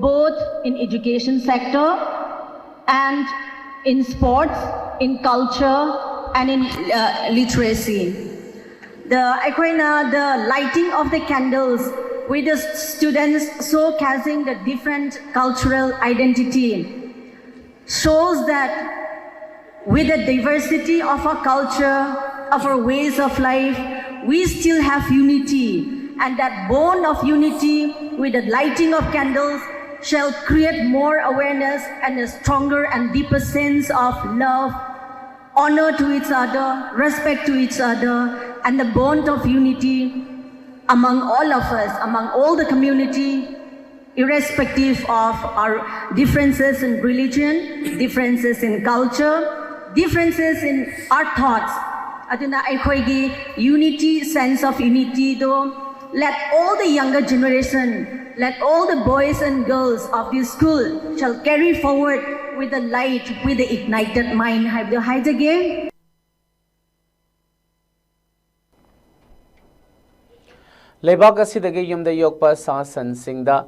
both in education sector and in sports, in culture, and in uh, literacy. The ꯑꯩꯈꯣꯏꯅ the lighting of the candles with the students showcasing the different cultural identity shows that with the diversity of our culture, of our ways of life, we still have unity. And that bond of unity with the lighting of candles shall create more awareness and a stronger and deeper sense of love, honor to each other, respect to each other, and the bond of unity among all of us, among all the community, irrespective of our differences in religion, differences in culture, differences in our thoughts. ꯑꯗꯨꯅ ꯑꯩꯈꯣꯏꯒꯤ unity, sense of unityꯗꯣ, let all the younger generation, let all the boys and girls of this school shall carry forward with the light, with the ignited mind ꯍꯥꯏꯕꯗꯣ ꯍꯥꯏꯖꯒꯦ꯫ ꯂꯩꯕꯥꯛ ꯑꯁꯤꯗꯒꯤ ꯌꯨꯝꯗ ꯌꯣꯛꯄ ꯁꯥ ꯁꯟꯁꯤꯡꯗ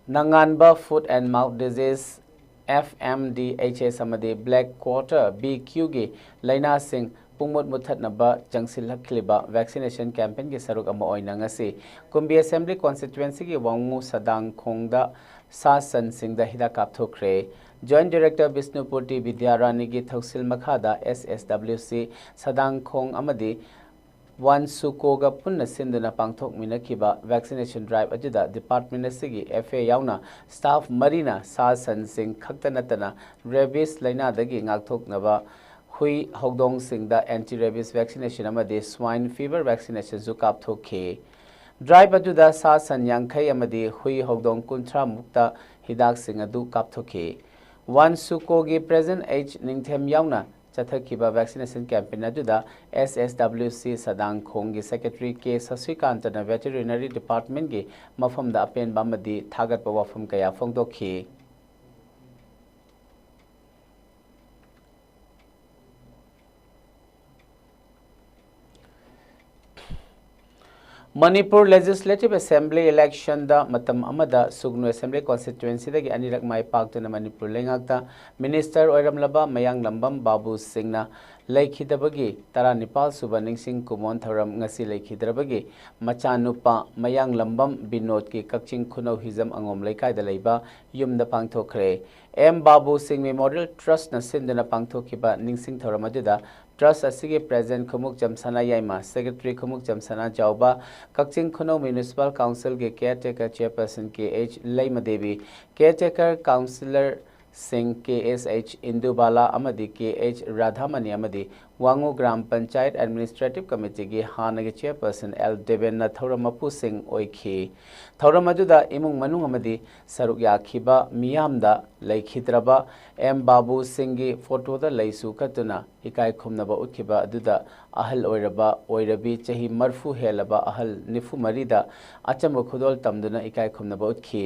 ꯅꯉꯥꯟꯕ Foot and Mouth Disease, F M D H S, ꯑꯃꯗꯤ Black Quarter, B Q, ꯒꯤ ꯂꯥꯏꯅꯥꯁꯤꯡ ꯄꯨꯡꯃꯨꯠ ꯃꯨꯠꯊꯠꯅꯕ ꯆꯪꯁꯤꯜꯂꯛꯂꯤꯕ vaccination campaignꯒꯤ ꯁꯔꯨꯛ ꯑꯃ ꯑꯣꯏꯅ ꯉꯁꯤ ꯀꯨꯝꯕꯤ Assembly Constituencyꯒꯤ ꯋꯥꯉꯨ ꯁꯗꯥꯡꯈꯣꯡꯗ ꯁꯥ ꯁꯟꯁꯤꯡꯗ ꯍꯤꯗꯥꯛ ꯀꯥꯞꯊꯣꯛꯈ꯭ꯔꯦ꯫ Joint Director ꯕꯤꯁꯅꯨꯄꯨꯔꯇꯤ ꯕꯤꯗ꯭ꯌꯥꯔꯥꯅꯤꯒꯤ ꯊꯧꯁꯤꯜ ꯃꯈꯥꯗ S S W C ꯁꯗꯥꯡꯈꯣꯡ ꯑꯃꯗꯤ ꯋꯥꯟꯁꯨꯀꯣꯒ ꯄꯨꯟꯅ ꯁꯤꯟꯗꯨꯅ ꯄꯥꯡꯊꯣꯛꯃꯤꯟꯅꯈꯤꯕ vaccination drive ꯑꯗꯨꯗ department ꯑꯁꯤꯒꯤ F A ꯌꯥꯎꯅ staff ꯃꯔꯤꯅ ꯁꯥ ꯁꯟꯁꯤꯡ ꯈꯛꯇ ꯅꯠꯇꯅ rabies ꯂꯥꯏꯅꯥꯗꯒꯤ ꯉꯥꯛꯊꯣꯛꯅꯕ ꯍꯨꯏ ꯍꯧꯗꯣꯡꯁꯤꯡꯗ anti rabies vaccination ꯑꯃꯗꯤ swine fever vaccinationꯁꯨ ꯀꯥꯞꯊꯣꯛꯈꯤ꯫ Drive ꯑꯗꯨꯗ ꯁꯥ ꯁꯟ ꯌꯥꯡꯈꯩ ꯑꯃꯗꯤ ꯍꯨꯏ ꯍꯧꯗꯣꯡ ꯀꯨꯟꯊ꯭ꯔꯥ ꯃꯨꯛꯇ ꯍꯤꯗꯥꯛꯁꯤꯡ ꯑꯗꯨ ꯀꯥꯞꯊꯣꯛꯈꯤ꯫ ꯋꯥꯟꯁꯨꯀꯣꯒꯤ President H ꯅꯤꯡꯊꯦꯝ ꯌꯥꯎꯅ ꯆꯠꯊꯈꯤꯕ vaccination campaign ꯑꯗꯨꯗ S S W C ꯁꯗꯥꯡꯈꯣꯡꯒꯤ Secretary K ꯁꯁꯤꯀꯥꯟꯇꯅ Veterinary Departmentꯀꯤ ꯃꯐꯝꯗ ꯑꯄꯦꯟꯕ ꯑꯃꯗꯤ ꯊꯥꯒꯠꯄ ꯋꯥꯐꯝ ꯀꯌꯥ ꯐꯣꯡꯗꯣꯛꯈꯤ꯫ ꯃꯅꯤꯄꯨꯔ Legislative Assembly electionꯗ ꯃꯇꯝ ꯑꯃꯗ ꯁꯨꯒꯅꯨ Assembly Constituencyꯗꯒꯤ ꯑꯅꯤꯔꯛ ꯃꯥꯏ ꯄꯥꯛꯇꯨꯅ ꯃꯅꯤꯄꯨꯔ ꯂꯩꯉꯥꯛꯇ Minister ꯑꯣꯏꯔꯝꯂꯕ ꯃꯌꯥꯡꯂꯝꯕꯝ ꯕꯥꯕꯨ ꯁꯤꯡꯅ ꯂꯩꯈꯤꯗꯕꯒꯤ ꯇꯔꯥꯅꯤꯄꯥꯜ ꯁꯨꯕ ꯅꯤꯡꯁꯤꯡ ꯀꯨꯃꯣꯟ ꯊꯧꯔꯝ ꯉꯁꯤ ꯂꯩꯈꯤꯗ꯭ꯔꯕꯒꯤ ꯃꯆꯥꯅꯨꯄꯥ ꯃꯌꯥꯡꯂꯝꯕꯝ ꯕꯤꯅꯣꯗꯀꯤ ꯀꯛꯆꯤꯡ ꯈꯨꯅꯧ ꯍꯤꯖꯝ ꯑꯉꯣꯝ ꯂꯩꯀꯥꯏꯗ ꯂꯩꯕ ꯌꯨꯝꯗ ꯄꯥꯡꯊꯣꯛꯈ꯭ꯔꯦ꯫ ꯑꯦꯝ ꯕꯥꯕꯨ ꯁꯤꯡ Memorial Trustꯅ ꯁꯤꯟꯗꯨꯅ ꯄꯥꯡꯊꯣꯛꯈꯤꯕ ꯅꯤꯡꯁꯤꯡ ꯊꯧꯔꯝ ꯑꯗꯨꯗ Trust ꯑꯁꯤꯒꯤ President ꯈꯨꯃꯨꯛꯆꯝ ꯁꯅꯥ ꯌꯥꯏꯃ, Secretary ꯈꯨꯃꯨꯛꯆꯝ ꯁꯅꯥ ꯆꯥꯎꯕ, ꯀꯛꯆꯤꯡ ꯈꯨꯅꯧ Municipal Councilꯒꯤ Caretaker Chairperson K H ꯂꯩꯃꯗꯦꯕꯤ, Caretaker Councillorꯁꯤꯡ K S H ꯏꯟꯗꯨꯕꯥꯂꯥ ꯑꯃꯗꯤ K H ꯔꯥꯙꯥꯃꯅꯤ ꯑꯃꯗꯤ ꯋꯥꯉꯨ ꯒ꯭ꯔꯥꯝ ꯄꯟꯆꯥꯌꯠ ꯑꯦꯗꯃꯤꯅꯤꯁꯇ꯭ꯔꯦꯇꯤꯚ ꯀꯃꯤꯇꯤꯒꯤ ꯍꯥꯟꯅꯒꯤ ꯆꯤꯌꯔꯄꯔꯁꯟ ꯑꯦꯜ ꯗꯦꯕꯦꯟꯅ ꯊꯧꯔꯝ ꯃꯄꯨꯁꯤꯡ ꯑꯣꯏꯈꯤ꯫ ꯊꯧꯔꯝ ꯑꯗꯨꯗ ꯏꯃꯨꯡ ꯃꯅꯨꯡ ꯑꯃꯗꯤ ꯁꯔꯨꯛ ꯌꯥꯈꯤꯕ ꯃꯤꯌꯥꯝꯗ ꯂꯩꯈꯤꯗ꯭ꯔꯕ ꯑꯦꯝ ꯕꯥꯕꯨ ꯁꯤꯡꯒꯤ ꯐꯣꯇꯣꯗ ꯂꯩꯁꯨ ꯀꯠꯇꯨꯅ ꯏꯀꯥꯏ ꯈꯨꯝꯅꯕ ꯎꯠꯈꯤꯕ ꯑꯗꯨꯗ ꯑꯍꯜ ꯑꯣꯏꯔꯕ ꯑꯣꯏꯔꯕꯤ ꯆꯍꯤ ꯃꯔꯐꯨ ꯍꯦꯜꯂꯕ ꯑꯍꯜ ꯅꯤꯐꯨ ꯃꯔꯤꯗ ꯑꯆꯝꯕ ꯈꯨꯗꯣꯜ ꯇꯝꯗꯨꯅ ꯏꯀꯥꯏ ꯈꯨꯝꯅꯕ ꯎꯠꯈꯤ꯫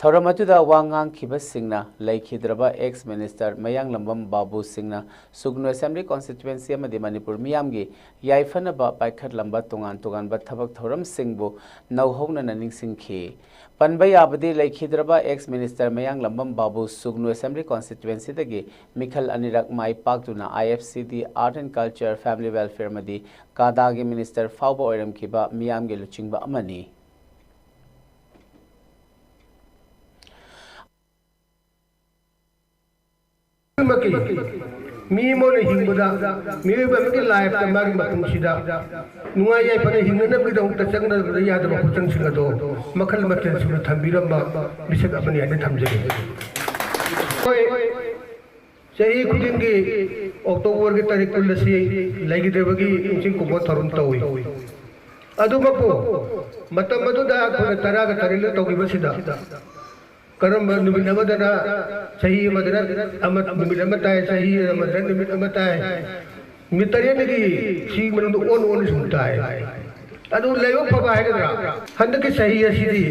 ꯊꯧꯔꯝ ꯑꯗꯨꯗ ꯋꯥ ꯉꯥꯡꯈꯤꯕꯁꯤꯡꯅ ꯂꯩꯈꯤꯗ꯭ꯔꯕ ꯑꯦꯛꯁ ꯃꯤꯅꯤꯁꯇꯔ ꯃꯌꯥꯡꯂꯝꯕꯝ ꯕꯥꯕꯨ ꯁꯤꯡꯅ ꯁꯨꯒꯅꯨ ꯑꯦꯁꯦꯝꯕ꯭ꯂꯤ ꯀꯣꯟꯁꯇꯤꯇ꯭ꯋꯦꯟꯁꯤ ꯑꯃꯗꯤ ꯃꯅꯤꯄꯨꯔ ꯃꯤꯌꯥꯝꯒꯤ ꯌꯥꯏꯐꯅꯕ ꯄꯥꯏꯈꯠꯂꯝꯕ ꯇꯣꯉꯥꯟ ꯇꯣꯉꯥꯟꯕ ꯊꯕꯛ ꯊꯧꯔꯝꯁꯤꯡꯕꯨ ꯅꯧꯍꯧꯅꯅ ꯅꯤꯡꯁꯤꯡꯈꯤ꯫ ꯄꯟꯕ ꯌꯥꯕꯗꯤ ꯂꯩꯈꯤꯗ꯭ꯔꯕ ex minister Mayanglambam Babu Sugnu assembly ꯀꯣꯟꯁꯇꯤꯇ꯭ꯋꯦꯟꯁꯤꯗꯒꯤ ꯃꯤꯈꯜ ꯑꯅꯤꯔꯛ ꯃꯥꯏ ꯄꯥꯛꯇꯨꯅ I F C D, art and culture, family welfare ꯑꯃꯗꯤ ꯀꯥꯗꯥꯒꯤ ꯃꯤꯅꯤꯁꯇꯔ ꯐꯥꯎꯕ ꯑꯣꯏꯔꯝꯈꯤꯕ ꯃꯤꯌꯥꯝꯒꯤ ꯂꯨꯆꯤꯡꯕ ꯑꯃꯅꯤ꯫ ꯃꯤ ꯑꯃꯅ ꯍꯤꯡꯕꯗ, ꯃꯤꯑꯣꯏꯕ ꯑꯃꯒꯤ ꯂꯥꯏꯐꯇ, ꯃꯥꯒꯤ ꯃꯄꯨꯟꯁꯤꯗ ꯅꯨꯡꯉꯥꯏ ꯌꯥꯏꯐꯅ ꯍꯤꯡꯅꯅꯕꯒꯤꯗꯃꯛꯇ ꯆꯪꯗꯕꯗ ꯌꯥꯗꯕ ꯄꯣꯠꯆꯪꯁꯤꯡ ꯑꯗꯣ ꯃꯈꯜ ꯃꯊꯦꯜ ꯁꯨꯅ ꯊꯝꯕꯤꯔꯝꯕ ꯃꯤꯁꯛ ꯑꯃꯅꯤ ꯍꯥꯏꯅ ꯊꯝꯖꯒꯦ꯫ ꯑꯩꯈꯣꯏ ꯆꯍꯤ ꯈꯨꯗꯤꯡꯒꯤ ꯑꯣꯛꯇꯣꯕꯔꯒꯤ ꯇꯥꯔꯤꯛ ꯀꯨꯟ ꯑꯁꯤ ꯂꯩꯈꯤꯗ꯭ꯔꯕꯒꯤ ꯅꯤꯡꯁꯤꯡ ꯈꯨꯕꯝ ꯊꯧꯔꯝ ꯇꯧꯏ꯫ ꯑꯗꯨꯃꯛꯄꯨ ꯃꯇꯝ ꯑꯗꯨꯗ ꯑꯩꯈꯣꯏꯅ ꯇꯔꯥꯒ ꯇꯔꯦꯠꯂ ꯇꯧꯈꯤꯕꯁꯤꯗ ꯀꯔꯝꯕ ꯅꯨꯃꯤꯠ ꯑꯃꯗꯅ ꯆꯍꯤ ꯑꯃꯗꯅ ꯑꯃ, ꯅꯨꯃꯤꯠ ꯑꯃ ꯇꯥꯏ, ꯆꯍꯤ ꯑꯃꯗꯅ ꯅꯨꯃꯤꯠ ꯑꯃ ꯇꯥꯏ, ꯅꯨꯃꯤꯠ ꯇꯔꯦꯠꯅꯤꯒꯤ ꯁꯤ ꯃꯅꯨꯡꯗ ꯑꯣꯟ ꯑꯣꯟ ꯁꯨꯝ ꯇꯥꯏ꯫ ꯑꯗꯨ ꯂꯥꯏꯕꯛ ꯐꯕ ꯍꯥꯏꯒꯗ꯭ꯔꯥ, ꯍꯟꯗꯛꯀꯤ ꯆꯍꯤ ꯑꯁꯤꯗꯤ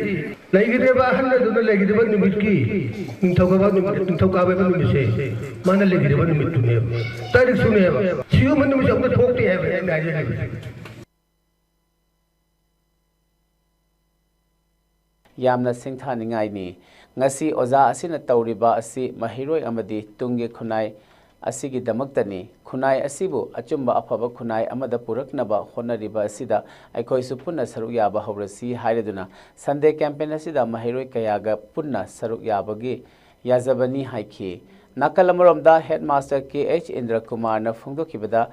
ꯂꯩꯈꯤꯗ꯭ꯔꯕ ꯑꯍꯜ ꯑꯗꯨꯅ ꯂꯩꯈꯤꯗ꯭ꯔꯕ ꯅꯨꯃꯤꯠꯀꯤ ꯅꯤꯡꯊꯧꯀꯥꯕ ꯅꯨꯃꯤꯠ, ꯅꯤꯡꯊꯧꯀꯥꯕ ꯍꯥꯏꯕ ꯅꯨꯃꯤꯠꯁꯦ ꯃꯥꯅ ꯂꯩꯈꯤꯗ꯭ꯔꯕ ꯅꯨꯃꯤꯠꯇꯨꯅꯦꯕ, ꯇꯥꯔꯤꯛꯁꯨꯅꯦꯕ꯫ ꯁꯤꯒꯨꯝꯕ ꯅꯨꯃꯤꯠꯁꯦ ꯑꯝꯇ ꯊꯣꯛꯇꯦ ꯍꯥꯏꯕ ꯑꯩꯅ ꯍꯥꯏꯖꯔꯤꯕꯁꯦ꯫ ꯌꯥꯝꯅ ꯁꯤꯡꯊꯥꯅꯤꯡꯉꯥꯏꯅꯤ꯫ ꯉꯁꯤ ꯑꯣꯖꯥ ꯑꯁꯤꯅ ꯇꯧꯔꯤꯕ ꯑꯁꯤ ꯃꯍꯩꯔꯣꯏ ꯑꯃꯗꯤ ꯇꯨꯡꯒꯤ ꯈꯨꯟꯅꯥꯏ ꯑꯁꯤꯒꯤꯗꯃꯛꯇꯅꯤ꯫ ꯈꯨꯟꯅꯥꯏ ꯑꯁꯤꯕꯨ ꯑꯆꯨꯝꯕ ꯑꯐꯕ ꯈꯨꯟꯅꯥꯏ ꯑꯃꯗ ꯄꯨꯔꯛꯅꯕ ꯍꯣꯠꯅꯔꯤꯕ ꯑꯁꯤꯗ ꯑꯩꯈꯣꯏꯁꯨ ꯄꯨꯟꯅ ꯁꯔꯨꯛ ꯌꯥꯕ ꯍꯧꯔꯁꯤ ꯍꯥꯏꯔꯗꯨꯅ ꯁꯟꯗꯦ ꯀꯦꯝꯄꯦꯟ ꯑꯁꯤꯗ ꯃꯍꯩꯔꯣꯏ ꯀꯌꯥꯒ ꯄꯨꯟꯅ ꯁꯔꯨꯛ ꯌꯥꯕꯒꯤ ꯌꯥꯖꯕꯅꯤ ꯍꯥꯏꯈꯤ꯫ ꯅꯥꯀꯜ ꯑꯃꯔꯣꯝꯗ ꯍꯦꯗꯃꯥꯁꯇꯔ ꯀꯦ ꯑꯩꯆ ꯏꯟꯗ꯭ꯔ ꯀꯨꯃꯥꯔꯅ ꯐꯣꯡꯗꯣꯛꯈꯤꯕꯗ,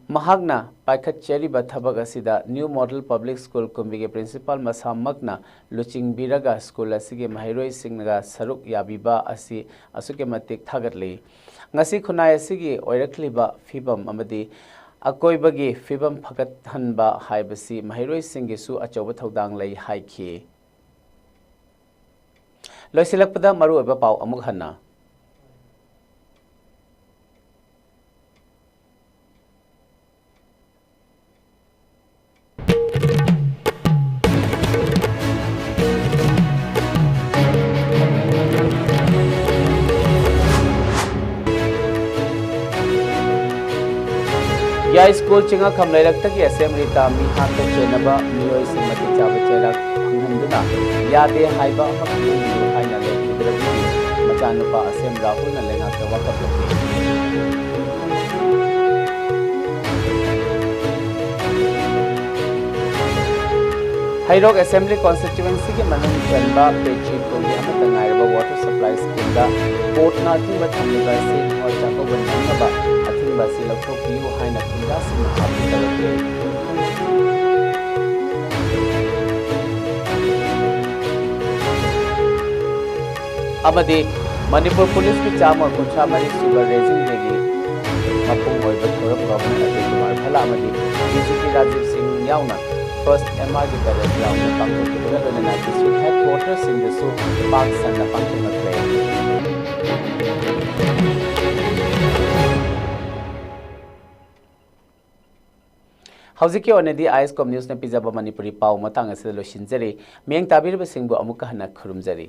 ꯃꯍꯥꯛꯅ ꯄꯥꯏꯈꯠꯆꯔꯤꯕ ꯊꯕꯛ ꯑꯁꯤꯗ ꯅ꯭ꯌꯨ ꯃꯣꯗꯦꯜ ꯄꯕ꯭ꯂꯤꯛ ꯁ꯭ꯀꯨꯜ ꯀꯨꯝꯕꯤꯒꯤ ꯄ꯭ꯔꯤꯟꯁꯤꯄꯥꯜ ꯃꯁꯥꯃꯛꯅ ꯂꯨꯆꯤꯡꯕꯤꯔꯒ ꯁ꯭ꯀꯨꯜ ꯑꯁꯤꯒꯤ ꯃꯍꯩꯔꯣꯏꯁꯤꯡꯒ ꯁꯔꯨꯛ ꯌꯥꯕꯤꯕ ꯑꯁꯤ ꯑꯁꯨꯛꯀꯤ ꯃꯇꯤꯛ ꯊꯥꯒꯠꯂꯤ꯫ ꯉꯁꯤ ꯈꯨꯟꯅꯥꯏ ꯑꯁꯤꯒꯤ ꯑꯣꯏꯔꯛꯂꯤꯕ ꯐꯤꯕꯝ ꯑꯃꯗꯤ ꯑꯀꯣꯏꯕꯒꯤ ꯐꯤꯕꯝ ꯐꯒꯠꯍꯟꯕ ꯍꯥꯏꯕꯁꯤ ꯃꯍꯩꯔꯣꯏꯁꯤꯡꯒꯤꯁꯨ ꯑꯆꯧꯕ ꯊꯧꯗꯥꯡ ꯂꯩ ꯍꯥꯏꯈꯤ꯫ ꯂꯣꯏꯁꯤꯜꯂꯛꯄꯗ ꯃꯔꯨꯑꯣꯏꯕ ꯄꯥꯎ ꯑꯃꯨꯛ ꯍꯟꯅ꯫ ꯌꯥꯏ ꯁ꯭ꯀꯨꯜ ꯆꯤꯡꯉꯛꯐꯝ ꯂꯩꯔꯛꯇꯒꯤ ꯑꯁꯦꯝꯕ꯭ꯂꯤꯗ ꯃꯤꯍꯥꯠꯇ ꯆꯦꯟꯅꯕ ꯃꯤꯑꯣꯏꯁꯤꯡ ꯃꯇꯤꯛ ꯆꯥꯕ ꯆꯩꯔꯥꯛ ꯐꯪꯍꯟꯗꯨꯅ ꯌꯥꯗꯦ ꯍꯥꯏꯕ ꯑꯃ ꯈꯪꯍꯟꯕꯤꯌꯨ ꯍꯥꯏꯅ ꯂꯩꯈꯤꯗ꯭ꯔꯕꯗꯤ ꯃꯆꯥꯅꯨꯄꯥ ꯑꯁꯦꯝ ꯔꯥꯍꯨꯜꯅ ꯂꯩꯉꯥꯛꯇ ꯋꯥꯀꯠ ꯇꯧꯈꯤ꯫ ꯍꯩꯔꯣꯛ ꯑꯦꯁꯦꯝꯕ꯭ꯂꯤ ꯀꯣꯟꯁꯇꯤꯇ꯭ꯌꯨꯑꯦꯟꯁꯤꯒꯤ ꯃꯅꯨꯡ ꯆꯟꯕ ꯄꯦꯆꯤ ꯈꯨꯜꯒꯤ ꯑꯃꯠꯇ ꯉꯥꯏꯔꯕ ꯋꯥꯇꯔ ꯁꯄ꯭ꯂꯥꯏ ꯁ꯭ꯀꯤꯝꯗ ꯀꯣꯔꯠꯅ ꯑꯊꯤꯡꯕ ꯊꯝꯂꯤꯕ ꯑꯁꯤ ꯅꯤꯉꯣꯜ ꯆꯥꯛꯀꯧꯕ ꯅꯪꯅꯕ ꯑꯊꯤꯡꯕ ꯑꯁꯤ ꯂꯧꯊꯣꯛꯄꯤꯌꯨ ꯍꯥꯏꯅ ꯈꯨꯟꯖꯥꯁꯤꯡꯅ ꯑꯥꯄꯤꯜ ꯇꯧꯔꯛꯂꯤ꯫ ꯑꯃꯗꯤ ꯃꯅꯤꯄꯨꯔ ꯄꯨꯂꯤꯁꯀꯤ ꯆꯥꯝꯃ ꯀꯨꯟꯊ꯭ꯔꯥ ꯃꯔꯤ ꯁꯨꯕ ꯔꯦꯖꯤꯡ ꯗꯦꯒꯤ ꯃꯄꯨꯡ ꯑꯣꯏꯕ ꯊꯧꯔꯝ ꯒꯚꯔꯅꯔ ꯑꯖꯌ ꯀꯨꯃꯥꯔ ꯚꯜꯂꯥ ꯑꯃꯗꯤ ꯗꯤ ꯖꯤ ꯄꯤ ꯔꯥꯖꯤꯕ ꯁꯤꯡ ꯌꯥꯎꯅ ꯐꯥꯔꯁ ꯑꯦꯝ ꯑꯥꯔꯒꯤ ꯄꯦꯔꯦꯗ ꯒ꯭ꯔꯥꯎꯟꯗ ꯄꯥꯡꯊꯣꯛꯈꯤꯕꯒ ꯂꯣꯏꯅꯅ ꯗꯤꯁꯇ꯭ꯔꯤꯛ ꯍꯦꯗ ꯀ꯭ꯋꯥꯔꯇꯔꯁꯤꯡꯗꯁꯨ ꯄꯥꯛ ꯁꯟꯅ ꯄꯥꯡꯊꯣꯛꯅꯈ꯭ꯔꯦ꯫ ꯍꯧꯖꯤꯛꯀꯤ ꯑꯣꯏꯅꯗꯤ ꯑꯥꯏ ꯑꯦꯁ ꯀꯣꯝ ꯅ꯭ꯌꯨꯁꯅ ꯄꯤꯖꯕ ꯃꯅꯤꯄꯨꯔꯤ ꯄꯥꯎ ꯃꯇꯥꯡ ꯑꯁꯤꯗ ꯂꯣꯏꯁꯤꯟꯖꯔꯤ꯫ ꯃꯤꯠꯌꯦꯡ ꯇꯥꯕꯤꯔꯤꯕꯁꯤꯡꯕꯨ ꯑꯃꯨꯛꯀ ꯍꯟꯅ ꯈꯨꯔꯨꯝꯖꯔꯤ꯫